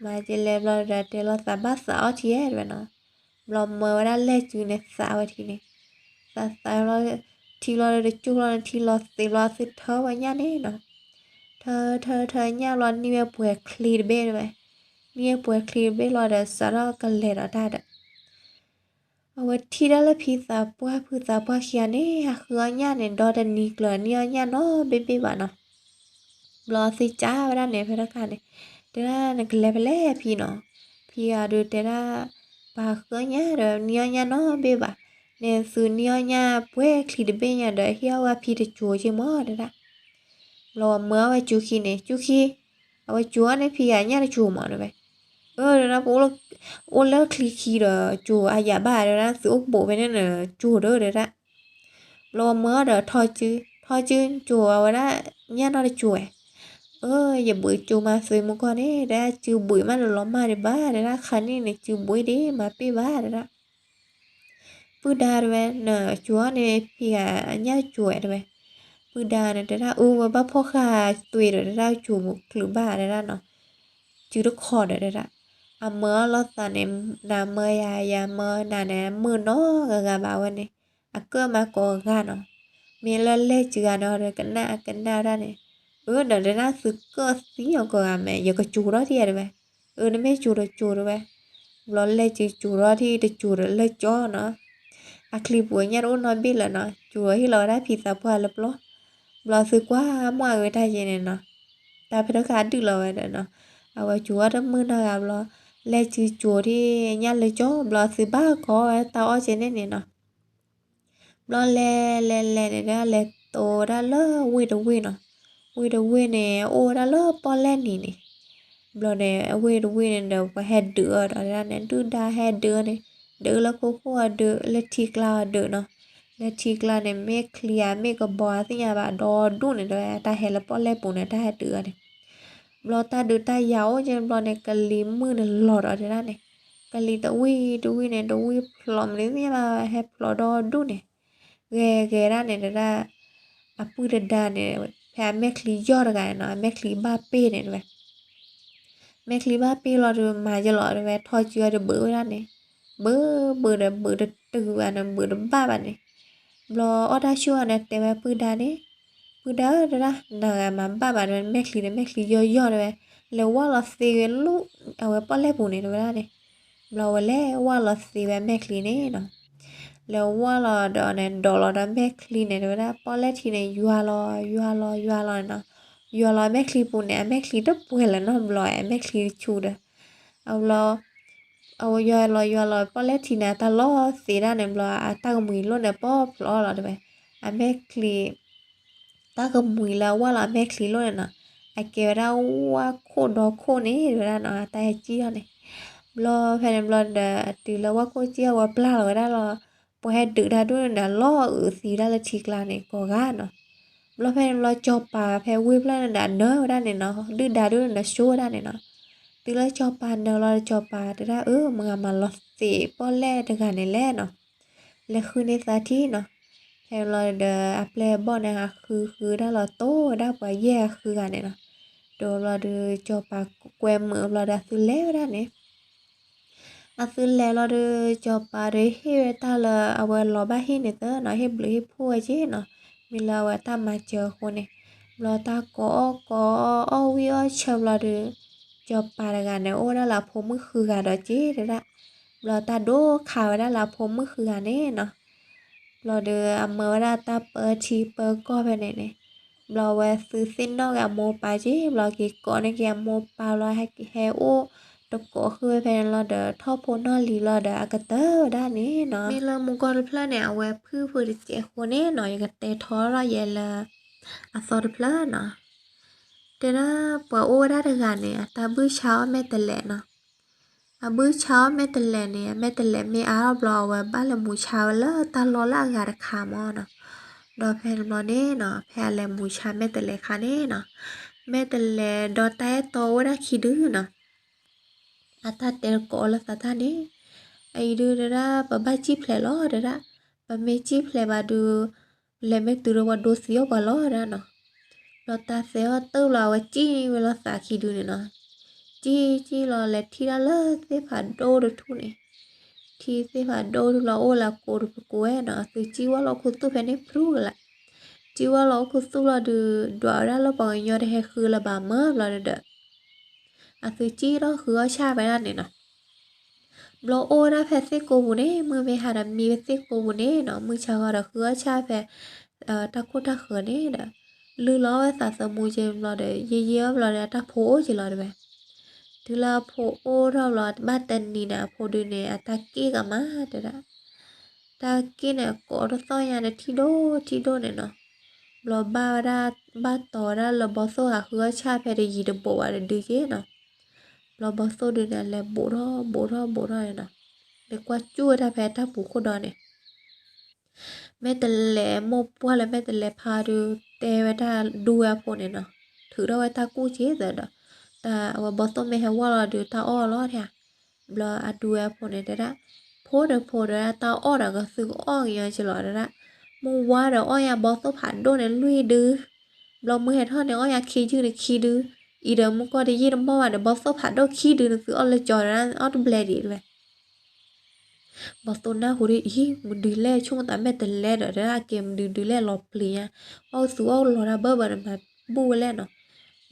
မၤယလဲၣ်ဘျီဒီး တဲလီၤသးဘၣ်သးအီထံဧဲတဝဲနီၤ. ဘျီမၢဝဲဒၣ်လဲၤစုန့ၣ် သးဝဲထံန့ၣ်, သးသးလီၤ ထံလီၤဒီးတကၠိၣ်လီၤန့ၣ် ထံလီၤသ့ဘျီ သုထၢဝဲညၣ်န့ၣ်နီၤ. ထၢထၢထၢညၣ်ဘျီ နံၣ်ဝဲပှဲၤချံတဘ့ၣ်တဝဲ, နံၣ်ဝဲပှဲၤချံတဘ့ၣ်လီၤဒီး စးထီၣ်ကလဲၤဒီးတၢ်ဒီး အဝဲထံၣ်ဒၣ်လၢဖံသးပှၢ်ဖုသးပှၢ်ခံဂၤန့ၣ် ဟးဃုအီၣ်ညၣ်န့ၣ် ဒီတနံၤကျၢၤ နံၣ်အီၣ်ညၣ်နီတဘ့ၣ်ဘၣ်နီၤ. ဘျီသုကးဝဲဒၣ်န့ၣ် ဖဲတခါန့ၣ်, တဲဒၣ်နကလဲၤဖဲလဲၣ်ဖံနီၤ. ဖံဂၤဒီးတဲဒၣ်, ပှၤဃုအီၣ်ညၣ်ဒီး နံၣ်အီၣ်ညၣ်နီတဘ့ၣ်ဘၣ်, န့ၣ်သုနံၣ်အီၣ်ညၣ်ပှဲၤချံတဘ့ၣ်ညါဒီး ဟ့ၣ်အီၣ်ဝဲဖံတစိၤက့မၢ်တဲဒၣ်. ဘျီမၢအီၣ်ဝဲစူခံန့ၣ်, စူခံ, အဝဲစူအီၣ်န့ၢ်ဖံဂၤညၣ်တစိၤမၢ်တဲဝဲ. အၢ တဲဒၣ် ပအိၣ်လၢချံခံဒီး စိၤအါယၤဘၣ်တဲဒၣ် သုအိၣ်ဘူးဖဲန့ၣ်န့ၣ် စိၤဒီးတဲဒၣ်. ဘျီမၢအီၣ်ဒီးထီစု, ထီစုစိၤအဝဲဒၣ်ညၣ်နီတစိၤဝဲ. အၢ ယဘုးစိၤမၤသွဲမူကီၢ်န့ၣ် တဲဒၣ် စုဘုးမးဒီးလီၤမၢ်ဒံးဘၣ် တဲဒၣ် ခါန့ၣ်န့ၣ် စုဘုးဒံး မၤပ့ၢ်ဘၣ်တဲဒၣ်. ပုၢ်ဒါတဲဝဲ နစိၤအီၣ်န့ၢ်ဖံဂၤအညၣ်တစိၤဝဲတဲဝဲ. ပုၢ်ဒါန့ၣ်တဲဒၣ် အၢဝဲဘၣ်ဖီၣ်ဃာ်သွဲဒီးတဲဒၣ် စိၤမုၢ်ချုးဘၣ်တဲဒၣ်နီၤ. စုတခီဒီးတဲဒၣ်, အမၢအီၣ်လီၤသးန့ၣ် နမၢယၤ ယၤမၢနၤန့ၣ် မုာ်နီတဂၤဘၣ်ဝဲန့ၣ်, အကၢၣ်မးကိးဂၤနီၤ. မ့ၢ်လၢလဲၤစုဂၤန့ၣ်ဒီး ကနၣ်ကနၣ်ဒၣ်န့ၣ်, အၢ ဒီးတဲဒၣ်သုကၢၣ်သံအီၤကိးဂၤမ့ၢ် ယကစိၤထီၣ်ဒံးဧါတဲဝဲ. အၢ နမ့ၢ်စိၤဒီးစိၤတဲဝဲ. ဘျီလဲၤစုစိၤထီၣ်ထံၣ်တစိၤဒီးလၢကၠီနီၤ. အချံပူၤညၣ်တအိၣ်နီတဘ့ၣ်လၢၤနီၤ, စိၤဒီးဟ့ၣ်လီၤဝဲဒၣ်ဖံသးပှၢ်လၢပျီ. ဘျီသုကွၢ်မ့ၢ်အဂ့ၤတၢ်ယဲန့ၣ်နီၤ, တၢ်ဖဲတခါဒုးလီၤဝဲဒီးနီၤ, အဝဲစိၤအီၣ်တမုာ်နီတဂၤဘျီ, လဲၤစုစိၤထံၣ်ညၣ်လၢကၠီ ဘျီသုဘၣ်ကိးဝဲတၢ်အီၣ်ကဲန့ၣ်န့ၣ်နီၤ. ဘျီလဲၤလဲၤလဲၤန့ၣ်ဒၣ် လဲၤတိၤဝဲဒၣ်လၢဝ့ၢ်တဝ့ၢ်နီၤ. ဝ့ၢ်တဝ့ၢ်န့ၣ် အိၣ်ဝဲဒၣ်လၢပီၣ်လဲၣ်နံၤန့ၣ်. ဘျီန့ၣ် အဝ့ၢ်တဝ့ၢ်န့ၣ်ဒီး ပှၤဟဲဒုးအီၤဒီးဒၣ်န့ၣ် ဒုၣ်ဒါဟဲဒုးအီၤန့ၣ်, ဒုးလၢခိခိၣ်အဒုး လၢထံကျါအဒုးနီၤ. လၢထံကျါန့ၣ် မ့ၢ်ချံဧါ မ့ၢ်ကဘီဧါ သ့ၣ်ညါဘၣ်ဒီဒူၣ်န့ၣ်တဲဝဲ, တၢ်ဟဲလၢပီၣ်လဲၣ်ပူၤန့ၣ် တၢ်ဟဲဒုးအီၤန့ၣ်. ဘျီတၢ်ဒုးတၢ်ယၤအိၣ်ကဲဘျီန့ၣ် ကလံၤမုၢ်န့ၣ်လီၤဒီးတဲဒၣ်န့ၣ်, ကလံၤတဝံၣ်တဝံၣ်န့ၣ် တဝံၣ်ဖျိးမနုၤသ့ၣ်ညါဘၣ် ဟဲဖျိးဒီဒူၣ်န့ၣ်. ဂဲၤဂဲၤဒၣ်န့ၣ်တဲဒၣ်, အပုၢ်တဒါန့ၣ် ဖဲအမဲာ်ချံယီၢ်တဂၤန့ၣ်နီၤ, အမဲာ်ချံဘၣ်ပ့ၢ်န့ၣ်တဲဝဲ. မဲာ်ချံဘၣ်ပ့ၢ်လီၤဒီးမၤယလီၤတဲဝဲ, ထီၣ်စုအီၤဒီးဘုးဝဲဒၣ်န့ၣ်, ဘုးဘုးဒီးဘုးတတုၤဘၣ်န့ၣ် ဘုးတဘၣ်ဘၣ်န့ၣ်. ဘျီအီၣ်တၢ်ဆူၣ်အီၤန့ၣ် တဲဝဲပုၢ်ဒါန့ၣ်, ပုၢ်ဒါဧၢတဲဒၣ်, နဂၤမၤဘၣ်ဘၣ်တဲဝဲ, မဲာ်ချံဒီးမဲာ်ချံယီၢ်ယီၢ်တဲဝဲ, လဲၤဝၢ်လီၤသ့ဝဲလၢ အဝဲပီၣ်လဲၣ်ပူၤန့ၣ်တဲဝဲဒၣ်န့ၣ်. ဘျီဝဲလဲၤဝၢ်လီၤသ့ဝဲအမဲာ်ချံန့ၣ်နီၤ. လဲၤဝၢ်လီၤဒီးန့ၣ် ဒိးလီၤဒီးမဲာ်ချံန့ၣ်တဲဝဲဒၣ် ပီၣ်လဲၣ်ထံန့ၣ် ယွၤလီၤ ယွၤလီၤ ယွၤလီၤန့ၣ်နီၤ. ယွၤလီၤအမဲာ်ချံပူၤန့ၣ် အမဲာ်ချံတပှဲၤလၢၤနီတဘျီ အမဲာ်ချံဆူၣ်ဒီး. အဘျီ အဝဲယွၤလီၤယွၤလီၤ ပီၣ်လဲၣ်ထံန့ၣ် အတၢ်လီၤသ့ဒၣ်န့ၣ်ဘျီ အတၢ်ကမှံၤလိၣ်န့ၣ် ပီၣ်ဖျိးလီၤတဲဝဲ. အမဲာ်ချံ တၢ်ကမှံၤလၢအဝၢ်လီၤအမဲာ်ချံလိၣ်န့ၣ်နီၤ, အကဲဝဲဒၣ်ဝၣ်ခိၣ်ဒီခိၣ်န့ၣ်တဲဝဲဒၣ်နီၤ, တၢ်ဟဲစံၣ်ထီၣ်န့ၣ်. ဘျီဖဲန့ၣ်ဘျီဒီး အတုၤလၢဝၣ်ခိၣ်စံၣ်ထီၣ်ဝဲပျၢ်လီၤဝဲဒၣ်လီၤ. ပှၤဟဲဒုးတၢ်ဒူၣ်န့ၣ်ဒီး လီၤအုးသံဝဲဒၣ်လၢထံကျါန့ၣ် ကိးဂၤနီၤ. ဘျီဖဲန့ၣ်ဘျီ စီၤပၤဖဲဝ့ၢ်ဖျၢၣ်န့ၣ်ဒီး နၢဝဲဒၣ်န့ၣ်နီၤ, ဒုၣ်ဒါဒူၣ်န့ၣ်ဒီး ဆိဝဲဒၣ်န့ၣ်နီၤ. တုၤလၢစီၤပၤနၢလီၤဒီး စီၤပၤတဲဒၣ် အၢ မတၤဂၤမၤလီၤသ့ပီၣ်လဲၣ်တဂၤန့ၣ်လဲၣ်နီၤ. လဲၤဃုန့ၢ်သးထံနီၤ. ဖဲန့ၣ်ဘျီဒီး အပျဲၢ်အဘီၣ်န့ၣ် ဟးဃုဃုဒၣ်လီၤ တိၢ်ဝဲဒၣ်ပှၤယဲၢ်ဂၤဃုဂၤန့ၣ်နီၤ. အဝဲဒၣ်တၢ်ဒိၣ်တၢ်ဒိၣ်ဘျီဒီး စီၤပၤကွဲမုာ်ဘျီဒီး အသုလဲၤဝဲဒၣ်န့ၣ် အသုလဲၤလီၤဒီး စီၤပၤဒီးဟ့ၣ်ဝဲတၢ်လၢအဝဲလီၤဘၣ်ဟ့ၣ်န့ၣ်သၢနီၤ, ဟ့ၣ်ဘျုးဟ့ၣ်ဖှိၣ်ဝဲက့နီၤ, မ့ၢ်လၢအဝဲတၢ်မၤစၢၤအဃိန့ၣ်, ဘျီတၢ်ကိးအီၣ်ကိးအီၣ် အီၣ်ဝံၣ်အီၣ်ဆၢဘျီဒီး စီၤပၤတဂၤန့ၣ် အိၣ်ဝဲဒၣ်လၢအဖိမုၣ်ဃုဂၤဒီးက့တဒၣ်, ဘျီတၢ်ဒိၣ်ခးဝဲဒၣ်လၢအဖိမုၣ်ဃုဂၤန့ၣ်နီၤ ဘျီဒီးအမၢဝဲဒၣ်တၢ်ပၢထံပၢကီၢ်ဖဲန့ၣ်န့ၣ်, ဘျီအဝဲသုသ့ၣ်နီၣ်က့ၤအမိၢ်ပၢ်က့, ဘျီက့ၤကိးန့ၢ်က့ၤအမိၢ်ပၢ်ဘျီ ဟဲအိၣ်တကိးဃုာ်ဝဲဖဲန့ၣ်လီၤဒီး ထီၣ်ဖိနီၣ်လံၤလီၤဒီး အကတၢၢ်ဝဲဒၣ်န့ၣ်နီၤ. မ့ၢ်လၢမူကီၢ်တဖျၢၣ်န့ၣ် အဝဲဖုၣ်ဖုၣ်တစဲးအဃိန့ၣ်နီၤ, ယကတဲထီၣ်ထီၣ်ယဲလၢ အသီတဖျၢၣ်နီၤ. တဲဒၣ်ပှၤအိၣ်ဝဲဒၣ်တဂၤန့ၣ် အတၢ်ဘုၣ်ဆါအီၣ်မဲာ်တဲးလဲးနီၤ. အဘုၣ်ဆါအီၣ်မဲာ်တဲးလဲးန့ၣ် အမဲာ်တဲးလဲးမ့ၢ်အါထီၣ်ဘျီ အဝဲဘၣ်လဲၤမူဆါဝဲလၢတၢ်လီၢ်လၢအဂၤတခါမၢ်နီၤ. ဒီးဖဲန့ၣ်ဘျီန့ၣ်နီၤ, ဖဲအလဲၤမူဆါမဲာ်တဲးလဲးအခါန့ၣ်နီၤ, မဲာ်တဲးလဲးဒီးတၢ်အဲၣ်တီအိၣ်ဝဲဒၣ်ခံဒုနီၤ. အတၢ်တဲတကိးလၢသးတၢ်န့ၣ်, အအံၤဒုတဲဒၣ် ပဘၣ်စံၣ်ဖျဲးလီၤတဲဒၣ်, ပမ့ၢ်စံၣ်ဖျဲးဘၣ်ဒု လဲၤမ့ၢ်တုၤဒီးပှၤဒိသံအီၣ်ပှၤလီၤဒၣ်နီၤ. ဘျီတၢ်သဲအီၣ်တၢၢ်ဘျီ အဝဲစံၣ်ဝဲလီၤသးခံဒုန့ၣ်နီၤ. စံၣ်စံၣ်လီၤ လဲၤထံၣ်ဒၣ်လၢသ့ၣ်ဖးဒိၣ်တထူၣ်န့ၣ်, ထံၣ်သ့ၣ်ဖးဒိၣ်တထူၣ်လီၤ အိၣ်လၢကိးတပကိးဝဲနီၤ, အသုစံၣ်ဝဲလီၤအိၣ်ခူသူၣ်ဖဲန့ၣ်ဖျိကလာ်. စံၣ်ဝဲလီၤအိၣ်ခူသူၣ်လီၤဒု ဒွးဝဲဒၣ်လၢပှၤကညီတဟဲဃုလၢၤဘၣ်မၢ်ဘျီဒီး အသုစံၣ်ထီၣ်ဃုအီၣ်ဆၣ်ဖဲဒၣ်န့ၣ်နီၤ. ဘျီအိၣ်ဝဲဒၣ်ဖဲသ့ၣ်ကိးပူၤန့ၣ်, မုၢ်မ့ၢ်ဟါဒီးမံဖဲသ့ၣ်ကိးပူၤန့ၣ်နီၤ, မုၢ်ဆါဂီၤဒီးဃုအီၣ်ဆၣ်ဖဲ တၢ်ခိၣ်တၢ်ဃၢၤန့ၣ်ဒီး လုၢ်လီၤဝဲသးသမူက့ဘျီဒီး ယံာ်ယံာ်အီၣ်ဘျီဒီး အတၢ်ဖိအိၣ်က့လီၤတဲဝဲ. တုၤလၢအဖိအိၣ်ထီၣ်ဘျီ ဘၣ်တနံၤန့ၣ် အဖိဒုန့ၣ် အတၢ်က့ၣ်ကမၤတဲဒၣ် တၢ်က့ၣ်န့ၣ် ကိးတသီၣ်ညါဒီးထံၣ်ဒိၣ်ထံၣ်ဒိၣ်န့ၣ်နီၤ. ဘျီဘၣ်ဝဲဒၣ် ဘၣ်တီၤဝဲဒၣ်လၢဘီသိၣ်ဂၤဃုအီၣ်ဆၣ်ဖဲတယံၤတဘိးဘၣ်တဒုက့နီၤ. ဘျီဘီသိၣ်ဒုန့ၣ် လဲၤဘိးထီၣ်ဘိးထီၣ်ဘိးထီၣ်န့ၣ်နီၤ, လဲၤကွၢ်ကၠူၣ်ဝဲဒၣ်ဖဲတၢ်ပူၤခိၣ်ဒီန့ၣ် မဲာ်တဲးလဲး မိၢ်ပှၢ်လၢမဲာ်တဲးလဲးဖါဒု တဲဝဲတၢ်ဒူဝဲအဖိန့ၣ်နီၤ, ထုးထီၣ်ဝဲတၢ်ကူၣ်က့သၢဒီး တၢ်အဝဲဘီသိၣ်မ့ၢ်ဟဲဝီၢ်လီၤဒု တၢ်အီၣ်လီၤထဲဧါ. ဘျီအဒူဝဲအဖိန့ၣ်တဲဒၣ်, ဖိဒီးဖိဒီး တၢ်အီၣ်ဒီးကသုကအီၣ်ကညီက့လီၤတဲဒၣ်, မုၢ်ဝါဒီးအီၣ်ညါဘီသိၣ်ဖးဒိၣ်န့ၣ်လွံၢ်ဒု, ဘျီမုၢ်ဟဲထီၣ်န့ၣ် အီၣ်ညါခံယုၢ်န့ၣ်ခံဒု, အံၤဒီးမုၢ်ကီၢ်တယံာ်တမီၢ်ဘၣ်ဒီး ဘီသိၣ်ဖးဒိၣ်ခံဒုန့ၣ် သုအီၣ်လၢကၠီတဲဒၣ် အီၣ်တဘျဲၣ်ဒံးတဲဝဲ ဘီသိၣ်နၢ်ဟူဒ်အံၤ မဒုးလဲၣ်ဆိကမိၣ်သးမဲာ်တဲးလဲးဒီး တဲဒၣ်အကဲမဒုးဒုးလဲၣ်လီၤပျံၤညါ, အီၣ်သူအီၣ်လီၤတၢ်ဘၢၣ်ဘၢၣ်န့ၣ် မၤဘူၣ်ဝဲလဲၣ်နီၤ.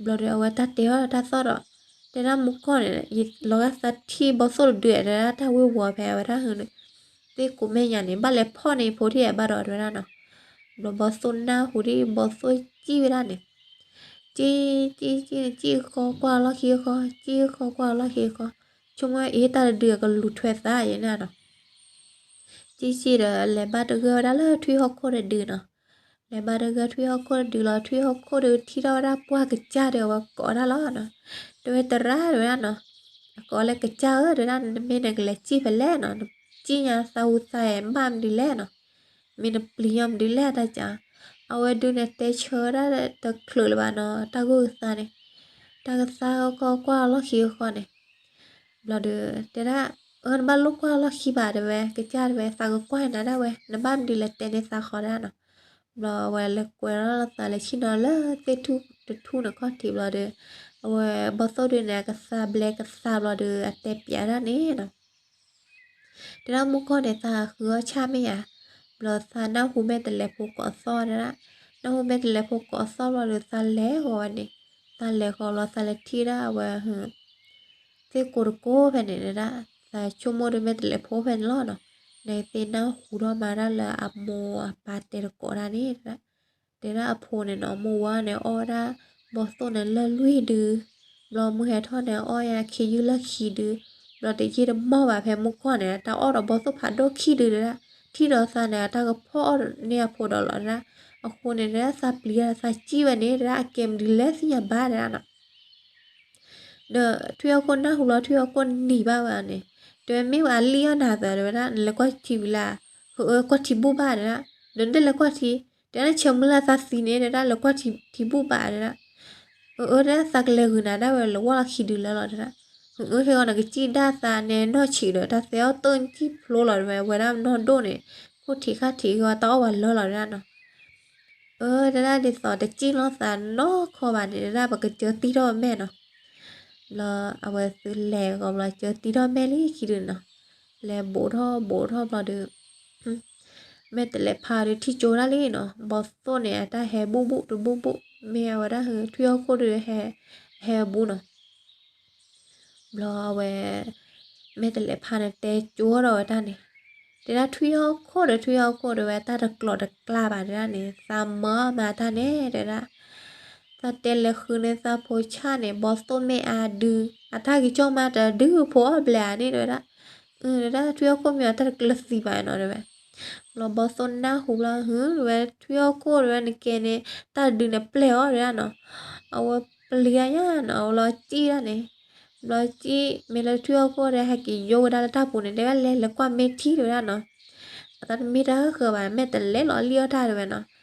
ဘျီဒီးအဝဲတၢ်တဲအီၣ်တၢ်သီၣ်ဒီး တဲဒၣ်မုၢ်ကီၢ်န့ၣ် ယလီၤဂာ်သးထံၣ်ဘီသိၣ်တဒုတဲဒၣ်တၢ်ဝ့ၢ်ဝီၤဖဲအဝဲဒၣ်ဟ သ့ၣ်ကိးမဲာ်ညါန့ၣ် ဘၣ်လဲၤဖီၣ်န့ၢ်ဖိထံၣ်အဘၣ်ဒီးတဲဝဲဒၣ်နီၤ. ဘျီဘီသိၣ်နၢ်ဟူဒ်အံၤ ဘီသိၣ်စံၣ်ဝဲဒၣ်န့ၣ် စံၣ်စံၣ်စံၣ်န့ၣ် စံၣ်ဃီကွၢ်လီၢ်ခံဃီ စံၣ်ဃီကွၢ်လီၢ်ခံဃီ, ဆိကမိၣ်အ့ၣ်တၢ်တဒုအကလူၤထွဲသးယဲန့ၣ်နီၤ. စံၣ်စံၣ်ဒီး လဲၤဘၣ်တဂၢၢ်ဝဲဒၣ်လၢထွံၣ်ဟီၣ်ခိၣ်တဒုနီၤ. လဲၤဘၣ်တဂၢၢ်ထွံၣ်ဟီၣ်ခိၣ်တဒုလီၤ ထွံၣ်ဟီၣ်ခိၣ်ဒုထံၣ်ထီၣ်ဝဲဒၣ်ပှၢ်ကစၢ်ဒီးအဝဲကိးဒၣ်လီၤနီၤ. တဲဝဲသရၣ်တဲဝဲဒၣ်နီၤ, အကိးလၢကစၢ်ဧၢတဲဒၣ် နမ့ၢ်နကလဲၤစံၣ်ဖဲလဲၣ်နီၤ, နစံၣ်ညါသးဟူသးအဲၣ်ဘၣ်မနုၤလဲၣ်နီၤ. မ့ၢ်နပျံၤညီမနုၤလဲၣ်တၢ်ကါ. အဝဲဒုန့ၣ်တဲဆၢဝဲဒၣ်တချုးလၢၤဘၣ်နီၤ တၢ်ဂိၢ်ကသါန့ၣ်, တၢ်ကသါဃီကွၢ်လီၢ်ခံဃီန့ၣ် ဘျီဒီး တဲဒၣ်, အၢ နဘၣ်လိၣ်ကွၢ်လီၢ်ခံဘၣ်တဲဝဲ ကစၢ်တဲဝဲ သးကကွၢ်နၤဒၣ်ဝဲ နဘၣ်မနုၤလဲၤတဲန့ၢ်သးဃီဒၣ်နီၤ. ဘျီအဝဲလဲၤကွဲးလီၤသးလဲၤဆ့ၣ်နီၤလၢသ့ၣ်ထူၣ်တထူၣ်န့ၣ်ခီၣ်ထံးဘျီဒီး အဝဲဘီသိၣ်ဒုန့ၣ် အကသါဘျဲကသါဘျီဒီး အတဲပၠးဒၣ်န့ၣ်နီၤ. တဲဒၣ်မုၢ်ကီၢ်န့ၣ် သးဃုအီၣ်ဆၣ်မ့ၢ်ဧါ, ဘျီသးနၢ်ဟူမဲာ်တဲးလဲးဖိကိးသီၣ်တဲဒၣ်, နၢ်ဟူမဲာ်တဲးလဲးဖိကိးသီၣ်ဘျီဒီး သးလဲၤဃီၤဝဲန့ၣ်, သးလဲၤဃီၤဘျီသးလဲၤထံၣ်ဒၣ်အဝဲ သ့ၣ်ကိးတကိးဖဲန့ၣ်တဲဒၣ်, သးဆိကမိၣ်ဒီးမဲာ်တဲးလဲးဖိဖဲန့ၣ်လီၤနီၤ, နသ့ၣ်နၢ်ဟူထီၣ်မးဒၣ်လၢအမိၢ်အပၢ်တဲတကိးဒၣ်န့ၣ်တဲဒၣ်. တဲဒၣ်အဖိန့ၣ်နီၤ မုၢ်ဝါန့ၣ်အီၣ်ဝဲဒၣ် ဘီသိၣ်န့ၣ်လၢလွံၢ်ဒု, ဘျီမုၢ်ဟဲထီၣ်န့ၣ် အီၣ်ညါခံယုၢ်လၢခံဒု, ဘျီတယံာ်တမီၢ်ဘၣ်ဖဲမုၢ်ကီၢ်န့ၣ် တၢ်အီၣ်ဒီးဘီသိၣ်ဖးဒိၣ်ခံဒုတဲဒၣ်, ထံၣ်ဒီးသးန့ၣ် တၢ်ကဖီၣ်အီၣ်န့ၢ်အဖိဒီးလီၤတဲဒၣ်. အဃိန့ၣ်တဲဒၣ် သးပျံၤဒီးသးစံၣ်ဝဲန့ၣ် တဲဒၣ်အကဲမနုၤလဲၣ်သ့ၣ်ညါဘၣ်တဲဒၣ်နီၤ. ဒီးထွံၣ်ဟီၣ်ခိၣ်နၢ်ဟူလီၤ ထွံၣ်ဟီၣ်ခိၣ်နံၤဘၣ်ဝဲန့ၣ်, တဲဝဲမ့ၢ်ဝဲအလံၣ်အီၣ်နၤသၢတဲဝဲဒၣ် နလဲၤကွၢ်ထံဝံၤလၢ်, ဟအၢ ကွၢ်ထံဘူၣ်ဘၣ်တဲဒၣ်, ဒီးနတလဲၤကွၢ်ထံ, တဲဒၣ်နဆၢမုၢ်လၢ်သးသံန့ၣ်တဲဒၣ် လဲၤကွၢ်ထံဘူၣ်ဘၣ်တဲဒၣ်. အအၢ တဲဒၣ်သးကလဲၤဂုာ်နၤဒၣ်ဝဲ လဲၤဝီၢ်လီၤခံဒုလၢလီၤတဲဒၣ်. အအၢ ဟဲဂီၤနကစံၣ်ဒၣ်သးန့ၣ်နီၢ်ဆံးဒီး တၢ်သဲအီၣ်တၢၢ်နစံၣ်ဖျိလီၤတဲဝဲ ဝဲဒၣ်နီၢ်ဒိၣ်န့ၣ်, ခိၣ်ထံးခါထံးဂီၤတၢ်အီၣ်ဝဲလၢလီၤတဲဒၣ်နီၤ. အၢ တဲဒၣ် ဒ်သိးတစံၣ်လီၤသးနီတခီဘၣ်န့ၣ် တဲဒၣ် ပကစၢတံၢ်ထီၣ်မဲာ်နီၤ. ဘျီအဝဲသုလဲၤဂီၤဘျီ စၢတံၢ်ထီၣ်မဲာ်လံခံဒုးနီၤ. လဲၤဘူးထီၣ်ဘူးထီၣ်ဘျီဒီး မဲာ်တဲးလဲးဖါဒီးထံၣ်ကၠိဒၣ်လံနီၤ. ဘီသိၣ်န့ၣ် အတၢ်ဟဲဘူးဘူးတဘူးဘူး, မ့ၢ်အဝဲဒၣ် ထွံၣ်ဟီၣ်ခိၣ်ဒီး ဟဲဘူးနီၤ. ဘျီအဝဲ မဲာ်တဲးလဲးဖါန့ၣ် တဲကၠိဒီးဝဲတၢ်န့ၣ်, တဲဒၣ် ထွံၣ်ဟီၣ်ခိၣ်ဒီး ထွံၣ်ဟီၣ်ခိၣ်ဒီး ဝဲတၢ်တကျိၤတကျါဘၣ် တဲဒၣ်န့ၣ် သးမၢအီၣ်မးတၢ်န့ၣ် တဲဒၣ်. သးတဲလဲၤဃုန့ၢ်သးဖိဆၣ်န့ၣ် ဘီသိၣ်မ့ၢ်အဒု, အတၢ်ဂံၢ်ကီၢ်မးတဒုဖိအီၣ်ဘျဲၣ်ဧါန့ၣ် တဲဝဲဒၣ်. အၢ တဲဒၣ် ထွံၣ်ဟီၣ်ခိၣ်မ့ၢ်အတၢ်တကျၢၤသံဘၣ်နီၤ တဲဝဲ. ဘျီဘီသိၣ်နၢ်ဟူဘျီ ဟၢ တဲဝဲ ထွံၣ်ဟီၣ်ခိၣ် တဲဝဲ နကဲန့ၣ် တၢ်တဒုန့ၣ်ပျဲၢ်အီၤ တဲဒၣ်နီၤ. အဝဲပျံၤတၢ်ညါနီၤ, အဝဲလီၤစံၣ်ဒၣ်န့ၣ်. ဘျီစံၣ် မ့ၢ်လၢထွံၣ်ဟီၣ်ခိၣ်ဒီး ဟဲက့ၤယိဝဲဒၣ်လၢတၢ်ပူၤန့ၣ် တဲဝဲ လဲၤလဲၤကွၢ်မ့ၢ်ထံ တဲဝဲဒၣ်နီၤ. အတၢ်တမ့ၢ်တၢ်ဃၢၤဘၣ် မဲာ်တဲးလဲးလီၤလံၣ်အီၣ်တၢ် တဲဝဲနီၤ.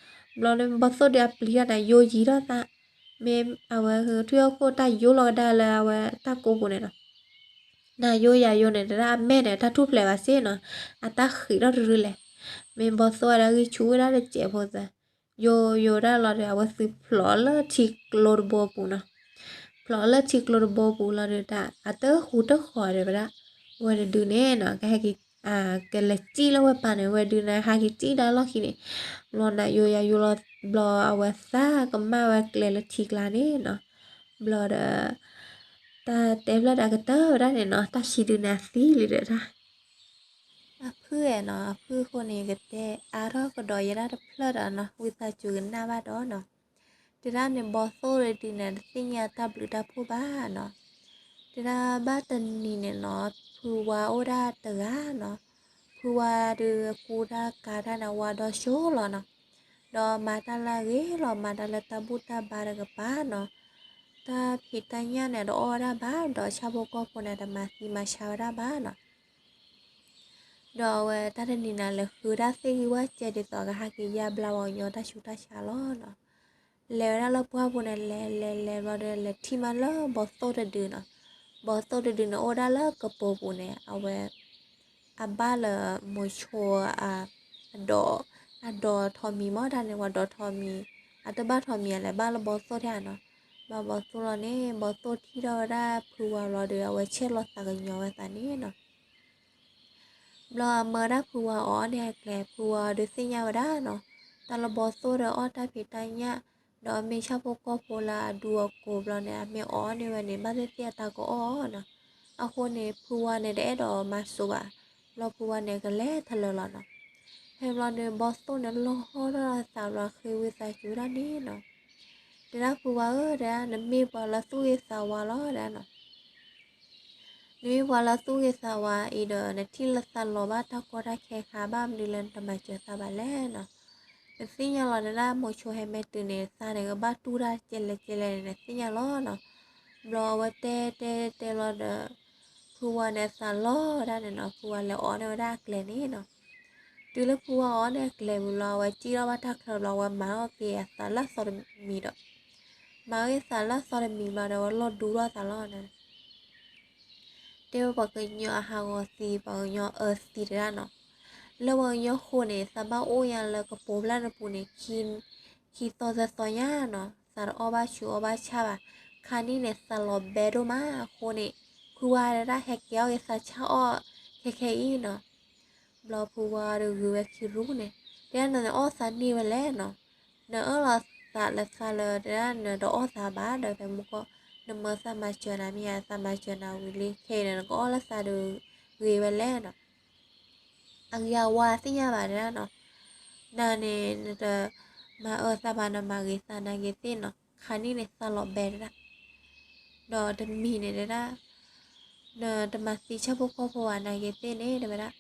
ဘျီန့ၣ် ဘီသိၣ်ဒီးအပျံၤတၢ်န့ၣ် ယိယံၤထီၣ်သး, မ့ၢ်အဝဲ ထွံၣ်ဟီၣ်ခိၣ်တၢ်ယိလီၤကဒါလၢအဝဲတၢ်ကိးပူၤန့ၣ်နီၤ. နၤယိယၤယိန့ၣ် တဲဒၣ် အမဲာ်န့ၣ် တၢ်ထူၣ်ဖျဲးဘၣ်စ့ၢ်နီၤ, အတၢ်ဃံးထီၣ်တရံးလဲၣ်. မ့ၢ်ဘီသိၣ်ဝဲဒၣ်ဂံၢ်ဆူၣ်ဝဲဒၣ်တစဲးဖိသၢ, ယိယိဒၣ်လီၤဒီး အဝဲသုးဖျိးလၢထံကျိတဘိအပူၤနီၤ. ဖျိးလၢထံကျိတဘိအပူၤလီၤဒီး တၢ်အတဃူတဃီၤဒီးဝဲဒၣ်, ဝဲတဒုန့ၣ်နီၤ ကဟဲက့ၤ ကလဲၤစံၣ်လၢဝဲပၢ်န့ၣ် ဝဲဒုန့ၣ် ဟဲက့ၤစံၣ်ဒၣ်လီၢ်ခံန့ၣ်, ဘျီနၤယိယၤယိလီၤ, ဘျီအဝဲသးကမၣ်ဝဲကျဲလၢထံကျါန့ၣ်နီၤ. ဘျီဒီး တၢ်တဲဖျၢၣ်ဒီးအကတၢၢ်ဝဲဒၣ်န့ၣ်နီၤ, တၢ်ခံဒုန့ၣ်အသံလံဒီးတၢ် အဖုအဲၣ်နီၤ, အဖုအဃိန့ၣ် ကတဲအါထီၣ်ကဒီးယဲဒၣ်တဖျၢၣ်ဒီးနီၤ, ဝံသးစူၤကနၣ်ဘၣ်ဒီးနီၤ. တဲဒၣ်န့ၣ် ဘီသိၣ်တဒုန့ၣ် တသ့ၣ်ညါတၢ်ဘျုးတၢ်ဖှိၣ်ဘၣ်နီၤ. တဲဒၣ်ဘၣ်တနံၤန့ၣ်နီၤ, ဖုဝါအိၣ်ဒၣ်တဂၤနီၤ, ဖုဝါဒီးကူတၢ်ကၤတၢ်န့ၣ် ဝါဒီဆိလီၤနီၤ. ဒီးမၤတၢ်လၢအဂ့ၤလီၤ, မၤတၢ်လၢတၢ်ဘူၣ်တၢ်ဘါတကပၤနီၤ. တၢ်ဖံးတၢ်ညၣ်န့ၣ် တအီၣ်ဝဲဒၣ်ဘၣ်, ဒီးဆၣ်ဖိကီၢ်ဖိန့ၣ် တမၤသံမၤဆါဝဲဒၣ်ဘၣ်နီၤ. ဒီးအဝဲတၢ်တနံၤန့ၣ် လဲၤဃုတၢ်သ့ၣ်ဂံၢ်ဝၣ်စဲးဒ်သိးကဟးက့ၤယါဘျါပှၤကညီတၢ်ဆူးတၢ်ဆါလီၤနီၤ. လဲၤဝဲဒၣ်လၢပှၢ်ပူၤန့ၣ် လဲၤလဲၤလဲၤဘျီဒီး လဲၤထံၣ်မးလၢဘီသိၣ်တဒုနီၤ. ဘီသိၣ်တဒုန့ၣ် အိၣ်ဒၣ်လၢကပိာ်ပူၤန့ၣ် အဝဲ အဘၣ်လၢမိၤဆိအ အဒိး အဒိးထိးမံၤမးတၢ်န့ၣ် ပှၤဒိးထိးမံၤ, အတဘၣ်ထိးမံၤ အလဲၤဘၣ်လၢဘီသိၣ်ဒၣ်နီၤ. ဘၣ်ဘီသိၣ်လီၤန့ၣ် ဘီသိၣ်ထံၣ်ထီၣ်ဝဲဒၣ်ဖုဝါဘျီဒီး အဝဲဆဲးလီၤသးကညီၤဝဲသးန့ၣ်နီၤ. ဘျီအမၢဒၣ်ဖုဝါအီၣ်န့ၢ်အကျဲ, ဖုဝါဒီးသ့ၣ်ညါဝဲဒၣ်နီၤ, တၢ်လၢဘီသိၣ်ဒီးအီၣ်တၢ်ဖံးတၢ်ညၣ်, ဒီးမ့ၢ်ဆၣ်ဖိကီၢ်ဖိလၢအဒူအကိးဘျီန့ၣ် အမ့ၢ်အီၣ်န့ၢ်ဝဲန့ၣ် ဘၣ်သ့ၣ်သ့ၣ်အတၢ်ကအီၣ်နီၤ. အဃိန့ၣ် ဖုဝါန့ၣ်တအဲၣ်ဒိးမၤစိးဘၣ်, ဘျီဖုဝါန့ၣ်ကလဲၤထလၢာ်လီၤနီၤ. ဖဲဘျီန့ၣ် ဘီသိၣ်န့ၣ်လီၤဟီၣ်ထီၣ်အသးဘျီ ဃ့ဝံသးစူၤဒၣ်န့ၣ်နီၤ. တဲဒၣ်ဖုဝါဧၢ, တဲဒၣ် နမ့ၢ်ပှၤလၢသူၣ်ဂ့ၤသးဝါလီၤ တဲဒၣ်နီၤ. နမ့ၢ်ပှၤလၢသူၣ်ဂ့ၤသးဝါအံၤဒီး နထံၣ်လၢသးလီၤဘၣ်တၢ်ကီတၢ်ခဲခါ ဘၣ်မနုၤလၢနတမၤစၢၤသးဘၣ်လဲၣ်နီၤ. နသ့ၣ်ညါလီၤ တဲဒၣ် မိၤဆိဟဲမဲာ်တုၤန့ၣ် သးန့ၣ်ကဘၣ်တူၢ်တၢ်ကဲလဲၣ်ကဲလဲၣ်န့ၣ် နသ့ၣ်ညါလီၤနီၤ. ဘျီအဝဲတဲတဲတဲလီၤဒီး ဖုဝါန့ၣ်သးလီၤဝဲဒၣ်န့ၣ်နီၤ, ဖုဝါလဲၤအီၣ်န့ၢ်ဝဲဒၣ်အကျဲန့ၣ်နီၤ. တုၤလၢဖုဝါအီၣ်န့ၢ်အကျဲဝံၤလီၤ အဝဲစံၣ်ထီၣ်ဘၣ်တၢ်ချၢဘျီ အဝဲမၤအီၣ်က့ၤအသးလၢအသီတမံၤဒီး မၤအီၣ်က့ၤသးလၢအသီတမံၤဘျီဒီး အဝဲလီၤဒူထီၣ်သးလီၤန့ၣ်. တဲဝဲပှၤကညီအဟးဂီၤသံ ပှၤကညီအၢသံတဒၣ်နီၤ. လၢပှၤကညီဃိန့ၣ် သးဘၣ်အိၣ်ညါလၢကပိာ်ဖျၢၣ်နပူၤန့ၣ် ခံသီသၢသီညါနီၤ, သးတအီၣ်ဘၣ်ဆူးအီၣ်ဘၣ်ဆၣ်ဘၣ်. ခါနံၣ်န့ၣ် သးလီၤဘဲဒိၣ်မးအဃိန့ၣ် ဖုဝါတဒၣ်ဟဲကဲအီၣ်က့ၤသးဆၣ်အီၣ်ခဲခဲအံၤနီၤ. ဘျီဖုဝါဒီးဂုာ်ဝဲခံရူၢ်န့ၣ် တဲဒၣ် နအီၣ်သးန့ၢ်ဝဲလဲၣ်နီၤ. နအၢၣ်လီၤသးလၢသးလၢ တဲဒၣ် နတအီၣ်သးဘၣ်ဒီး ဖဲမုၢ်ကီၢ် နမၢသးမၤစၢၤနၤမ့ၢ်ဧါ, သးမၤစၢၤနၤဝံၤလံ ခဲအံၤန့ၣ် နကအီၣ်လၢသးဒီးဂ့ၤဝဲလဲၣ်နီၤ. အဂ့ၤအဝါသ့ၣ်ညါဘၣ်တဲဒၣ်နီၤ. နၤန့ၣ် နတမၤအၢသးဘၣ် နမၤဂ့ၤသးနာ်က့ၤသ့ၣ်နီၤ. ခါနံၣ်န့ၣ် သးလီၤဘဲတဲဒၣ် ဒီးတမံၤန့ၣ်တဲဒၣ် နတမၤသံဆၣ်ဖိကီၢ်ဖိဘၣ်နာ်က့ၤသ့ၣ်န့ၣ် တဲဝဲဒၣ်.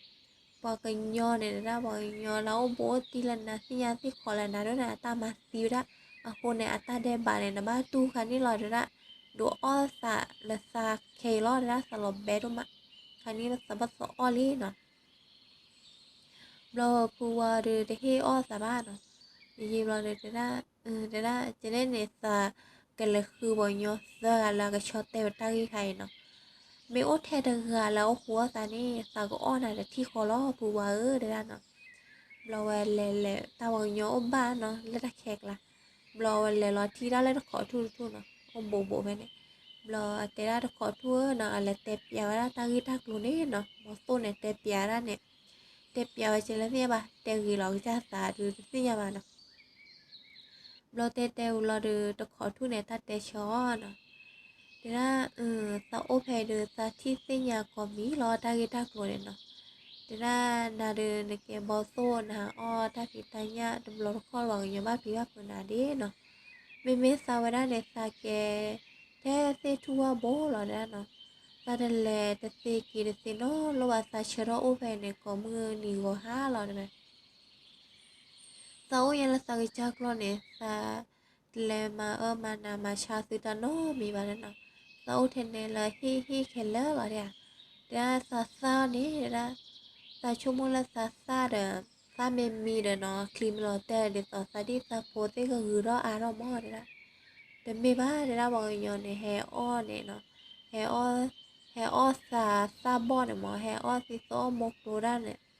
ပှၤကညီန့ၣ်တဲဒၣ် ပှၤကညီလၢအိၣ်ဘူးအိၣ်တံၢ်လၢနၤ သ့ၣ်ညါသ့ၣ်ခီလၢနၤ ဒိၣ်န့ၣ်အတၢ်မၤသံဝဲဒၣ်. အဃိန့ၣ် အတၢ်ဒဲးဘးန့ၣ် နဘၣ်တူၢ်ခါနံၣ်လီၤတဲဒၣ်. ဒုးအီၣ်သးလၢသးခဲအံၤလီၤတဲဒၣ် သးလီၤဘဲဒိၣ်မး. ခါနံၣ်လၢသးဘၣ်သးအီၣ်လံနီၤ. ဘျီဖုဝါဒီးတဟ့ၣ်အီၣ်သးဘၣ်နီၤ. ယံာ်ဘျီဒီးတဲဒၣ်, တဲဒၣ် ကနဲၣ်န့ၣ် သးကလဲၤဃုပှၤကညီသၢဂၤလၢအကဆီၣ်တဲာ်ဝဲတၢ်ဂ့ၢ်ခါအံၤနီၤ. မ့ၢ်အိၣ်ထဲတဂၤလၢအအိၣ်ဃူအီၣ်သးန့ၣ် သးကအီၣ်နၤတထံၣ်ဃီလီၤ ဖုဝါဧၢ တဲဒၣ်နီၤ. ဘျီဝဲလဲၤလဲၤတၢ်ပှၤကညီအိၣ်ဘၣ်နီၤ လၢတၢ်ခဲကျါ, ဘျီဝဲလဲၤလီၤထံၣ်တၢ်လၢတခိးထူၣ်တထူၣ်နီၤ အိၣ်ဘူးဘူးဖဲန့ၣ်, ဘျီအတဲဒၣ်တခိးထူၣ်ဧၢနီၤ အလဲၤတဲပျးဝဲဒၣ်တၢ်ဂ့ၢ်တၢ်ကျိၤန့ၣ်နီၤ ဘီသိၣ်န့ၣ်တဲပျးဒၣ်န့ၣ်, တဲပျးဝဲကဲလၢသ့ၣ်ညါဘၣ် တဲဂ့ၤလီၤကစၢ်သးဒုးတသ့ၣ်ညါဘၣ်နီၤ ဘျီတဲတဲဝံၤလီၤဒီး တခိးထူၣ်န့ၣ် တၢ်တဲဆၢအီၤနီၤ, တဲဒၣ် သးအိၣ်ဖဲဒုး သးထံၣ်သ့ၣ်ညါကိးမံၤလီၤ တၢ်ဂ့ၢ်တၢ်ကျိၤန့ၣ်နီၤ, တဲဒၣ်နၤဒုးနကဲဘီသိၣ် နဟးအီၣ်တၢ်ဖံးတၢ်ညၣ်တဘျီတခီၣ်လၢပှၤကညီဘၣ်ဖံးဘၣ်ဖုးနၤဒ့နီၤ, မ့မ့ၢ်သးဝဲဒၣ်န့ၣ် သးကဲ ထဲသ့ၣ်ထူၣ်ဝၣ်ဘိလီၤတဲဒၣ်နီၤ, သးတလဲၤတသ့က့ၤတသ့နီတဘျီဘၣ် သးဆၢထၢၣ်အိၣ်ဖဲန့ၣ် ကိးမုၢ်နံၤဂီၤဟါလီၤတဲဝဲ သးအိၣ်ညါလၢသးကစၢ်ကျီၢ်န့ၣ် သးတလဲၤမၤအၢမၤနးမၤဆါသုတၢ်နီတမံၤဘၣ်တဲဒၣ်နီၤ, သးအိၣ်ထဲန့ၣ်လၢဟ့ၣ်ဟ့ၣ်ခဲလၢာ်လီၤတဲဒၣ်, တဲဒၣ်သးသၣ်န့ၣ်တဲဒၣ်, သးဆိကမိၣ်လၢသးသၣ်ဒီး သၣ်မ့ၢ်မံဒီးနီၤ ချံမ့ၢ်လီၤတဲာ်ဒ်သိးသးဒ်သးဖိသ့ၣ်ကဂုၤထီၣ်အါထီၣ်မးတဲဒၣ်, တမ့ၢ်ဘၣ်တဲဒၣ် ပှၤကညီန့ၣ် ဟဲအီၣ်န့ၣ်နီၤ, ဟဲအီၣ် ဟဲအီၣ်သးသၣ်ဘီၣ်န့ၣ်မး ဟဲအီၣ်သံသိအီၣ်မိၢ်ကျိဒၣ်န့ၣ်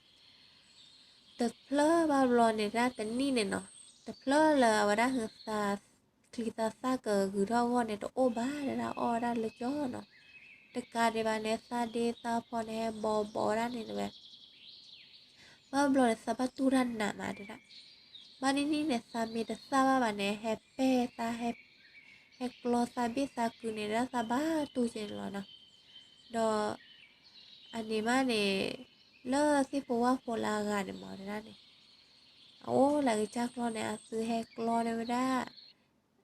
တဖျၢၣ်ဘၣ်ဘျီန့ၣ်ဒၣ်တနံၣ်န့ၣ်နီၤ, တဖျၢၣ်လၢအဝဲဒၣ်ဟဲသး ချံသးသၣ်ကဂုၤထီၣ်အဂီၢ်န့ၣ် တအိၣ်ဘၣ်တဲဒၣ် အီၣ်ဝဲဒၣ်လၢကၠီနီၤ, တကးဒံးဘၣ်န့ၣ် သးဒ့သးဖီန့ၣ် ဟဲဘီဘီဝဲဒၣ်န့ၣ်တဲဝဲ ဘၣ်ဘျီန့ၣ် သးဘၣ်တူၢ်တၢ်နးမးတဲဒၣ်, ဘၣ်နံၣ်နံၣ်န့ၣ် သးမ့ၢ်တသၣ်ဘၣ်ဘၣ်န့ၣ် ဟဲပဲၢ်သး ဟဲကျီသးဘ့ၣ်သးကုန့ၣ်ဒၣ် သးဘၣ်တူၢ်ကဲန့ၣ်လီၤနီၤ, ဒီး အန့ၣ်မးန့ၣ် လၢသ့ၣ်ဖိဝၣ်ဖိလၢအဂၤန့ၣ်မးတဲဒၣ်န့ၣ် အအိၣ်လၢကစၢ်ကျီၢ်န့ၣ် အသုဟဲကျီန့ၢ်ဝဲဒၣ်,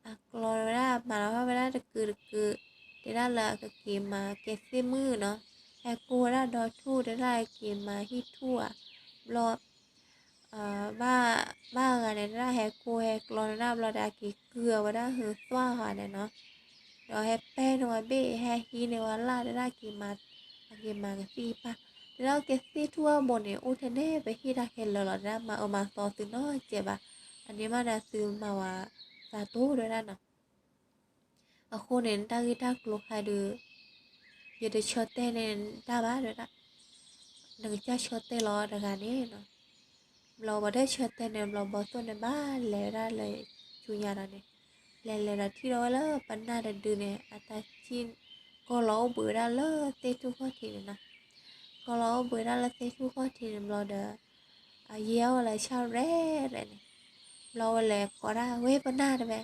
အကျီဝဲဒၣ် မၤလီၤဝဲဒၣ်တကုာ်တကုာ်, တဲဒၣ်လၢအကက့ၤမၤကဲသ့ၣ်မုၣ်နီၤ, ဟဲကိၢ်ဝဲဒၣ်ဒီထူၣ် တဲဒၣ်က့ၤမၤဟံၣ်ထူၣ်ဧါ, ဘျီ ဘၣ်ဂၤန့ၣ် တဲဒၣ်ဟဲကိၢ်ဟဲကျီန့ၣ်ဒၣ် ဘျီဒီးအက့ၤကုၢ်အဝဲဒၣ်ဟုသွၣ်ဂၤန့ၣ်နီၤ, ဒီးဟဲပဲၢ်န့ၢ်ဝဲဘ့ၣ် ဟဲဟံးန့ၢ်ဝဲလၢ် တဲဒၣ်က့ၤမၤ, အက့ၤမၤကသံၣ်ပၢ်, တဲဒၣ်ကဲသ့ၣ်ထူၣ်ဝၣ်ဘိန့ၣ် အိၣ်ထဲန့ၣ် ပဟ့ၣ်တၢ်ခဲလၢာ်လီၤ တဲဒၣ် မၤအၢမၤသီသုနီတစဲးဘၣ်, အန့ၣ်မးန့ၣ် သုမၤဝဲသးတိၢ်တဲဒၣ်နီၤ အဃိန့ၣ် တၢ်ဂ့ၢ်တၢ်ကျိၤခါဒုး ယတဆၢတဲာ်န့ၣ်တၢ်ဘၣ်တဲဒၣ်, နကစၢ်ဆၢတဲာ်လီၤတဂၤန့ၣ်နီၤ, ဘျီဝဲဒၣ်ဆၢတဲာ်န့ၣ် ဘျီဘီသိၣ်န့ၣ် ဘၣ်လဲၤဝဲဒၣ်လၢဆူညါဒီးန့ၣ်, လဲၤလဲၤဒီးထံၣ်ဒီးဝဲလၢပနၢ်တဒုန့ၣ် အတၢ်ထံၣ် ကီၢ်လီၤအိၣ်ဘှံးဝဲဒၣ်လၢသ့ၣ်ထူၣ်ခီၣ်ထံးန့ၣ်နီၤ, ကီၢ်လီၤအိၣ်ဘှံးဝဲဒၣ်လၢသ့ၣ်ထူၣ်ခီၣ်ထံးန့ၣ်ဘျီဒီး အယဲၢ်အီၤလၢဆၣ်ရဲၣ်ရဲၣ်န့ၣ်, ဘျီဝဲလဲၤကိးဒၣ်ဝဲပနၢ်တဲဝဲ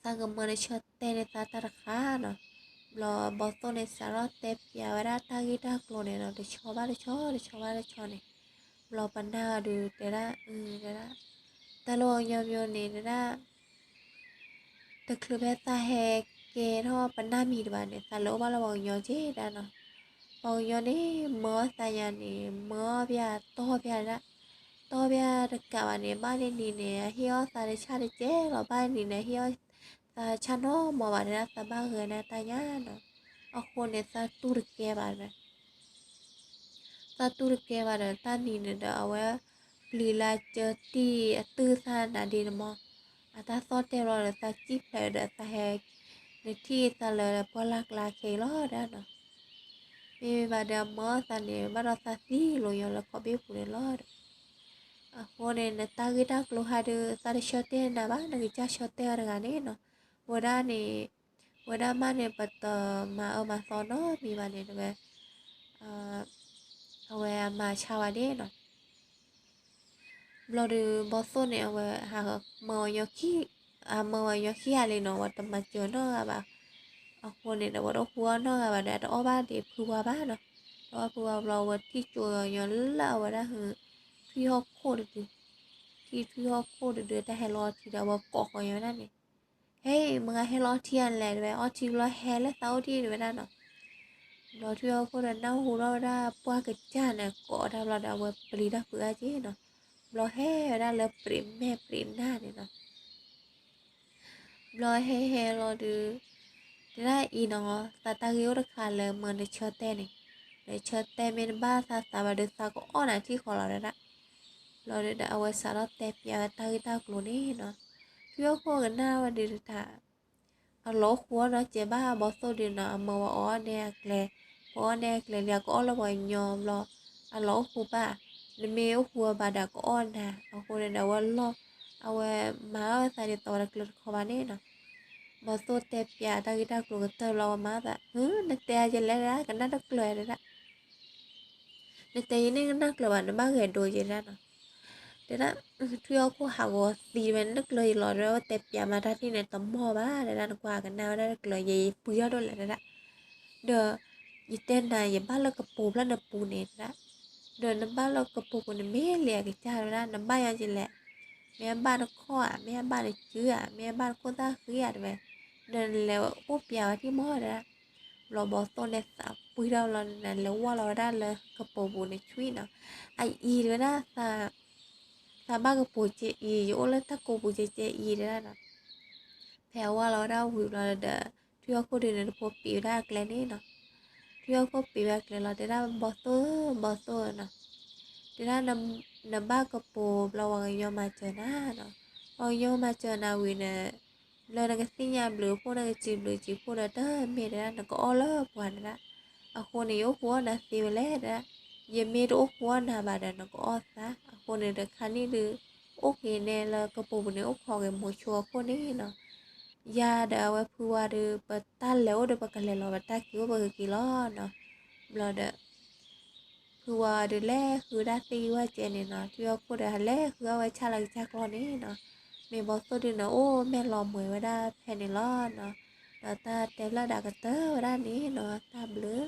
သးကမၢနဆၢတဲာ်န့ၢ်သးတၢ်တခါနီၤ, ဘျီဘီသိၣ်န့ၣ် စးထီၣ်တဲပျးဝဲဒၣ်တၢ်ဂ့ၢ်တၢ်ကျိၤန့ၣ်နီၤ တဆီဘၣ်တဆီ တဆီဘၣ်တဆီန့ၣ်, ဘျီပနၢ်ဒုးတဲဒၣ် တဲဒၣ်, တၢ်လၢပှၤကညီမံၤန့ၣ်တဲဒၣ် တချုးဖဲသးဟဲကဲထီၣ်ပနၢ်မံၤတဘၣ်န့ၣ် သးလဲၤအိၣ်ဘၣ်လၢပှၤကညီက့ဒၣ်နီၤ, ပှၤကညီန့ၣ် မၢအီၣ်သးယၤန့ၣ် မၢအီၣ်ပျၢ်တီၢ်ပျၢ်ဒၣ်, တီၢ်ပျၢ်တကးဘၣ်န့ၣ် ဘၣ်န့ၣ်န့ၣ် အဟ့ၣ်အီၣ်သးတဆၣ်တကဲလီၤ ဘၣ်န့ၣ်န့ၣ် ဟ့ၣ်အီၣ်သးဆၣ်နီတမံၤဘၣ်တဲဒၣ် သးဘၣ်ဂဲၤန့ၢ်တၢ်ညါနီၤ, အဃိန့ၣ် သးတူၢ်တကဲဘၣ်တဲဝဲ သးတူၢ်တကဲဘၣ်ဒီး တၢ်နံၤန့ၣ်ဒီး အဝဲပျံၤလၢကၢတံၢ်အတုၢ်သၣ်နၤဒ့န့ၣ်မး, အတၢ်သီၣ်တဲာ်ဘျီဒီး သးစံၣ်ဖျဲးဒီး သးဟဲ နထံၣ်သးလၢပှၢ်လၢ်ကျါခဲအံၤလီၤတဲဒၣ်နီၤ, မ့မ့ၢ်ဘၣ်ဒီး မၢအီၣ်သးန့ၣ် ဘၣ်ဒီးသးသံလီၤညီလၢခီၣ်ဘ့ၣ်ပူၤန့ၣ်လီၤဒီး, အဃိန့ၣ် နတၢ်ဂ့ၢ်တၢ်ကျိၤဟါဒုး သးတဆၢတဲာ်နၤဘၣ် နကစၢ်ဆၢတဲာ်အီၤတဂၤန့ၣ်နီၤ, ဝဲဒၣ်န့ၣ် ဝဲဒၣ်မးန့ၣ် ပတမၤအၢမၤသီနီတမံၤဘၣ်န့ၣ် တဲဝဲ အဝဲအမၤဆါဝဲဒၣ်နီၤ, ဘျီဒီးဘီသိၣ်န့ၣ် အဝဲဟးမၢဝဲညီခံ, ဟးမၢဝဲညီခံဂၤလံနီၤ ဝဲတမၤစၢၤနီတဂၤဘၣ်, အဃိန့ၣ်ဒီး ဝဲတအိၣ်ဃူအီၣ်နီတဂၤဘၣ်ဒီး တအီၣ်ဘၣ်ဒံးဖုဝါဘၣ်နီၤ, တအီၣ်ဖုဝါဘျီ ဝဲထံၣ်ကၠိညီလၢအဝဲဒၣ်ဟု ထွံၣ်ဟီၣ်ခိၣ်တဒု, ထံၣ်ထွံၣ်ဟီၣ်ခိၣ်တဒု တၢ်ဟဲလီၤအီထံဒီး အဝဲကိးဃီၤညီဝဲဒၣ်န့ၣ် ဟဲ မတၤဟဲလီၤအီထံဧါလဲၣ် တဲဝဲ အီထံဘျီဟဲလၢသးအိၣ်ဒံး တဲဝဲဒၣ်နီၤ, ဘျီထွံၣ်ဟီၣ်ခိၣ်ဒီးနၢ်ဟူထီၣ်ဝဲဒၣ်ပှၢ်ကစၢ်န့ၣ် ကိးတၢ်ဘျီဒီး အဝဲပျံၤတၢ်ဖုးအါက့နီၤ, ဘျီဟဲဝဲဒၣ်လၢပြံးမဲာ်ပြံးနၢ်န့ၣ်နီၤ ဘျီဟဲဟဲလီၤဒီး တဲဒၣ်အံၤနီၤ သးတၢ်ဂ့ၢ်အိၣ်တခါလၢမၢနဆၢတဲာ်န့ၣ်, နဆၢတဲာ်မ့ၢ်တဘၣ်သးသးဘၣ်ဒီး သးကအီၣ်နၤထံၣ်ဃီလီၤတဲဒၣ်, ဘျီဒီး အဝဲစးထီၣ်တဲပျးဝဲတၢ်ဂ့ၢ်တၢ်ကျိၤန့ၣ်နီၤ, ထွံၣ်ဟီၣ်ခိၣ်ကနၣ်ဝဲဒုးတၢ် အလီၢ်အိၣ်ဃူအီၣ်နီတစဲးဘၣ် ဘီသိၣ်ဒုးနီၤ အမၢဝဲအီၣ်န့ၢ်အကျဲ, ပအီၣ်န့ၢ်အကျဲလံ အကအီၣ်လၢပှၤကညီဘျီ, အလီၢ်အိၣ်ဃူဘၣ်, နမ့ၢ်အိၣ်ဃူအီၤဘၣ်ဒီးကအီၣ်နၤ, အဃိန့ၣ်ဒီးအဝဲလီၤ, အဝဲမၤအီၣ်သးဒ်သိးဝဲတကျၢၤတခီဘၣ်န့ၣ်နီၤ. ဘီၣ်သိၣ်တဲပၠးတၢ်ဂ့ၢ်တၢ်ကျိၤကတၢၢ်ဘျီဝဲမၤသး, နတဲယလဲၣ်ဒၣ် ကနၣ်တကျၢၤဒၣ် နတဲယန့ၣ်ကနၣ်ကျၢၤဘၣ် နဘၣ်ဂဲၤဒိယဲဒၣ်နီၤ. တဲဒၣ်, ထွံၣ်ဟီၣ်ခိၣ်ဟးဂီၤသံဝဲ နတကျၢၤယလီၤ တဲဝဲတဲပၠးမၤတၢ်ထံၣ်န့ၣ် တမီၢ်ဘၣ် တဲဒၣ် နကွၢ်ကနၣ်ဝဲဒၣ်တကျၢၤ ယဲယပှံထီၣ်ဒိၣ်လဲၣ်တဲဒၣ်. ဒီး ယတဲနၤ ယဘၣ်လၢကပိာ်ဖျၢၣ်နပူၤန့ၣ်တဲဒၣ်. ဒီးနဘၣ်လၢကပိာ်ပူၤန့ၣ် မ့ၢ်လံအကစၢ်တဲဒၣ် နဘၣ်ယၤယလဲၣ်, မ့ၢ်အဘၣ်နခီၣ်ဧါ, မ့ၢ်အဘၣ်နစုဧါ, မ့ၢ်အဘၣ်နခိၣ်သၣ်ဃံဧါတဲဝဲ, ဒီးနလဲၤအိၣ်ပၠးဝဲထံၣ်မီၢ်တဲဒၣ်. ဘျီဘီၣ်သိၣ်န့ၣ်သးပှံထီၣ်လီၤန့ၣ် လဲၤဝဲလီၤဝဲဒၣ်လၢကပိာ်ပူၤန့ၣ်ဆွံနီၤ. အအံၤတဲဝဲဒၣ် သးဘၣ်ကပိာ်ကဲအံၤ ယအိၣ်လၢတၢ်ကိးပူၤကဲကဲအံၤတဲဒၣ်နီၤ. ဖဲအဝဲလီၤဝဲဒၣ်ဝံၤဘျီဒီး ထွံၣ်ဟီၣ်ခိၣ်ဒုးန့ၣ်တဖိပံးဝဲဒၣ်အကျဲန့ၣ်နီၤ. ထွံၣ်ဟီၣ်ခိၣ်ပံးဝဲအကျဲလီၤ တဲဒၣ် ဘီၣ်သိၣ်ဧၢ ဘီၣ်သိၣ်ဧၢနီၤ. တဲဒၣ် နဘၣ်ကပိာ်ဘျီဝဲကညီမၤစၢၤနၤနီၤ. ပှၤကညီမၤစၢၤနၤဝံၤန့ၣ် လၢနကသ့ၣ်ညါဘျုးဖှိၣ် နကစံးဘျုးစံးဖှိၣ်ဒီးတမ့ၢ်တဲဒၣ် နကအီၣ်လၢပှၤတဲဒၣ်. အဃိန့ၣ် ယအိၣ်ဃူအီၣ်နၤသ့ဝဲလဲၣ်တဲဒၣ်. ယမ့ၢ်တအိၣ်ဃူအီၣ်နၤဘၣ်ဒီး နကအီၣ်သး. အဃိန့ၣ်ဒီးခါနံၣ်ဒုး အိၣ်က့ၤနဲလၢကပိာ်ပူၤန့ၣ် အိၣ်ခိးက့ၤမိၤဆိအခိၣ်န့ၣ်နီၤ. ယၤဒီးအဝဲဖုဝါဒီး ပတၢ်လဲၤအိၣ်ဒီးပကလဲၤလီၤ ပတၢ်က့ၤအိၣ်ပကက့ၤလီၤနီၤ. ဘျီဒီး ဖုဝါဒုးလဲၤဃုဒၣ်သ့ၣ်ဂံၢ်ဝၣ်ကဲန့ၣ်နီၤ, ထွံၣ်ဟီၣ်ခိၣ်ဒီးဟးလဲၤဃုအဝဲဆၣ်လီၤကစၢ်ကျီန့ၣ်နီၤ, မ့ၢ်ဘီၣ်သိၣ်ဒုးန့ၣ် အိၣ်မဲာ်လီၤမှဲၤဝဲဒၣ်ဖဲန့ၣ်လီၤနီၤ, ဒီးတၢ်တဲဖျါဒၣ်ကတၢၢ်ဝဲဒၣ်န့ၣ်နီၤ, တၢ်ဘျုး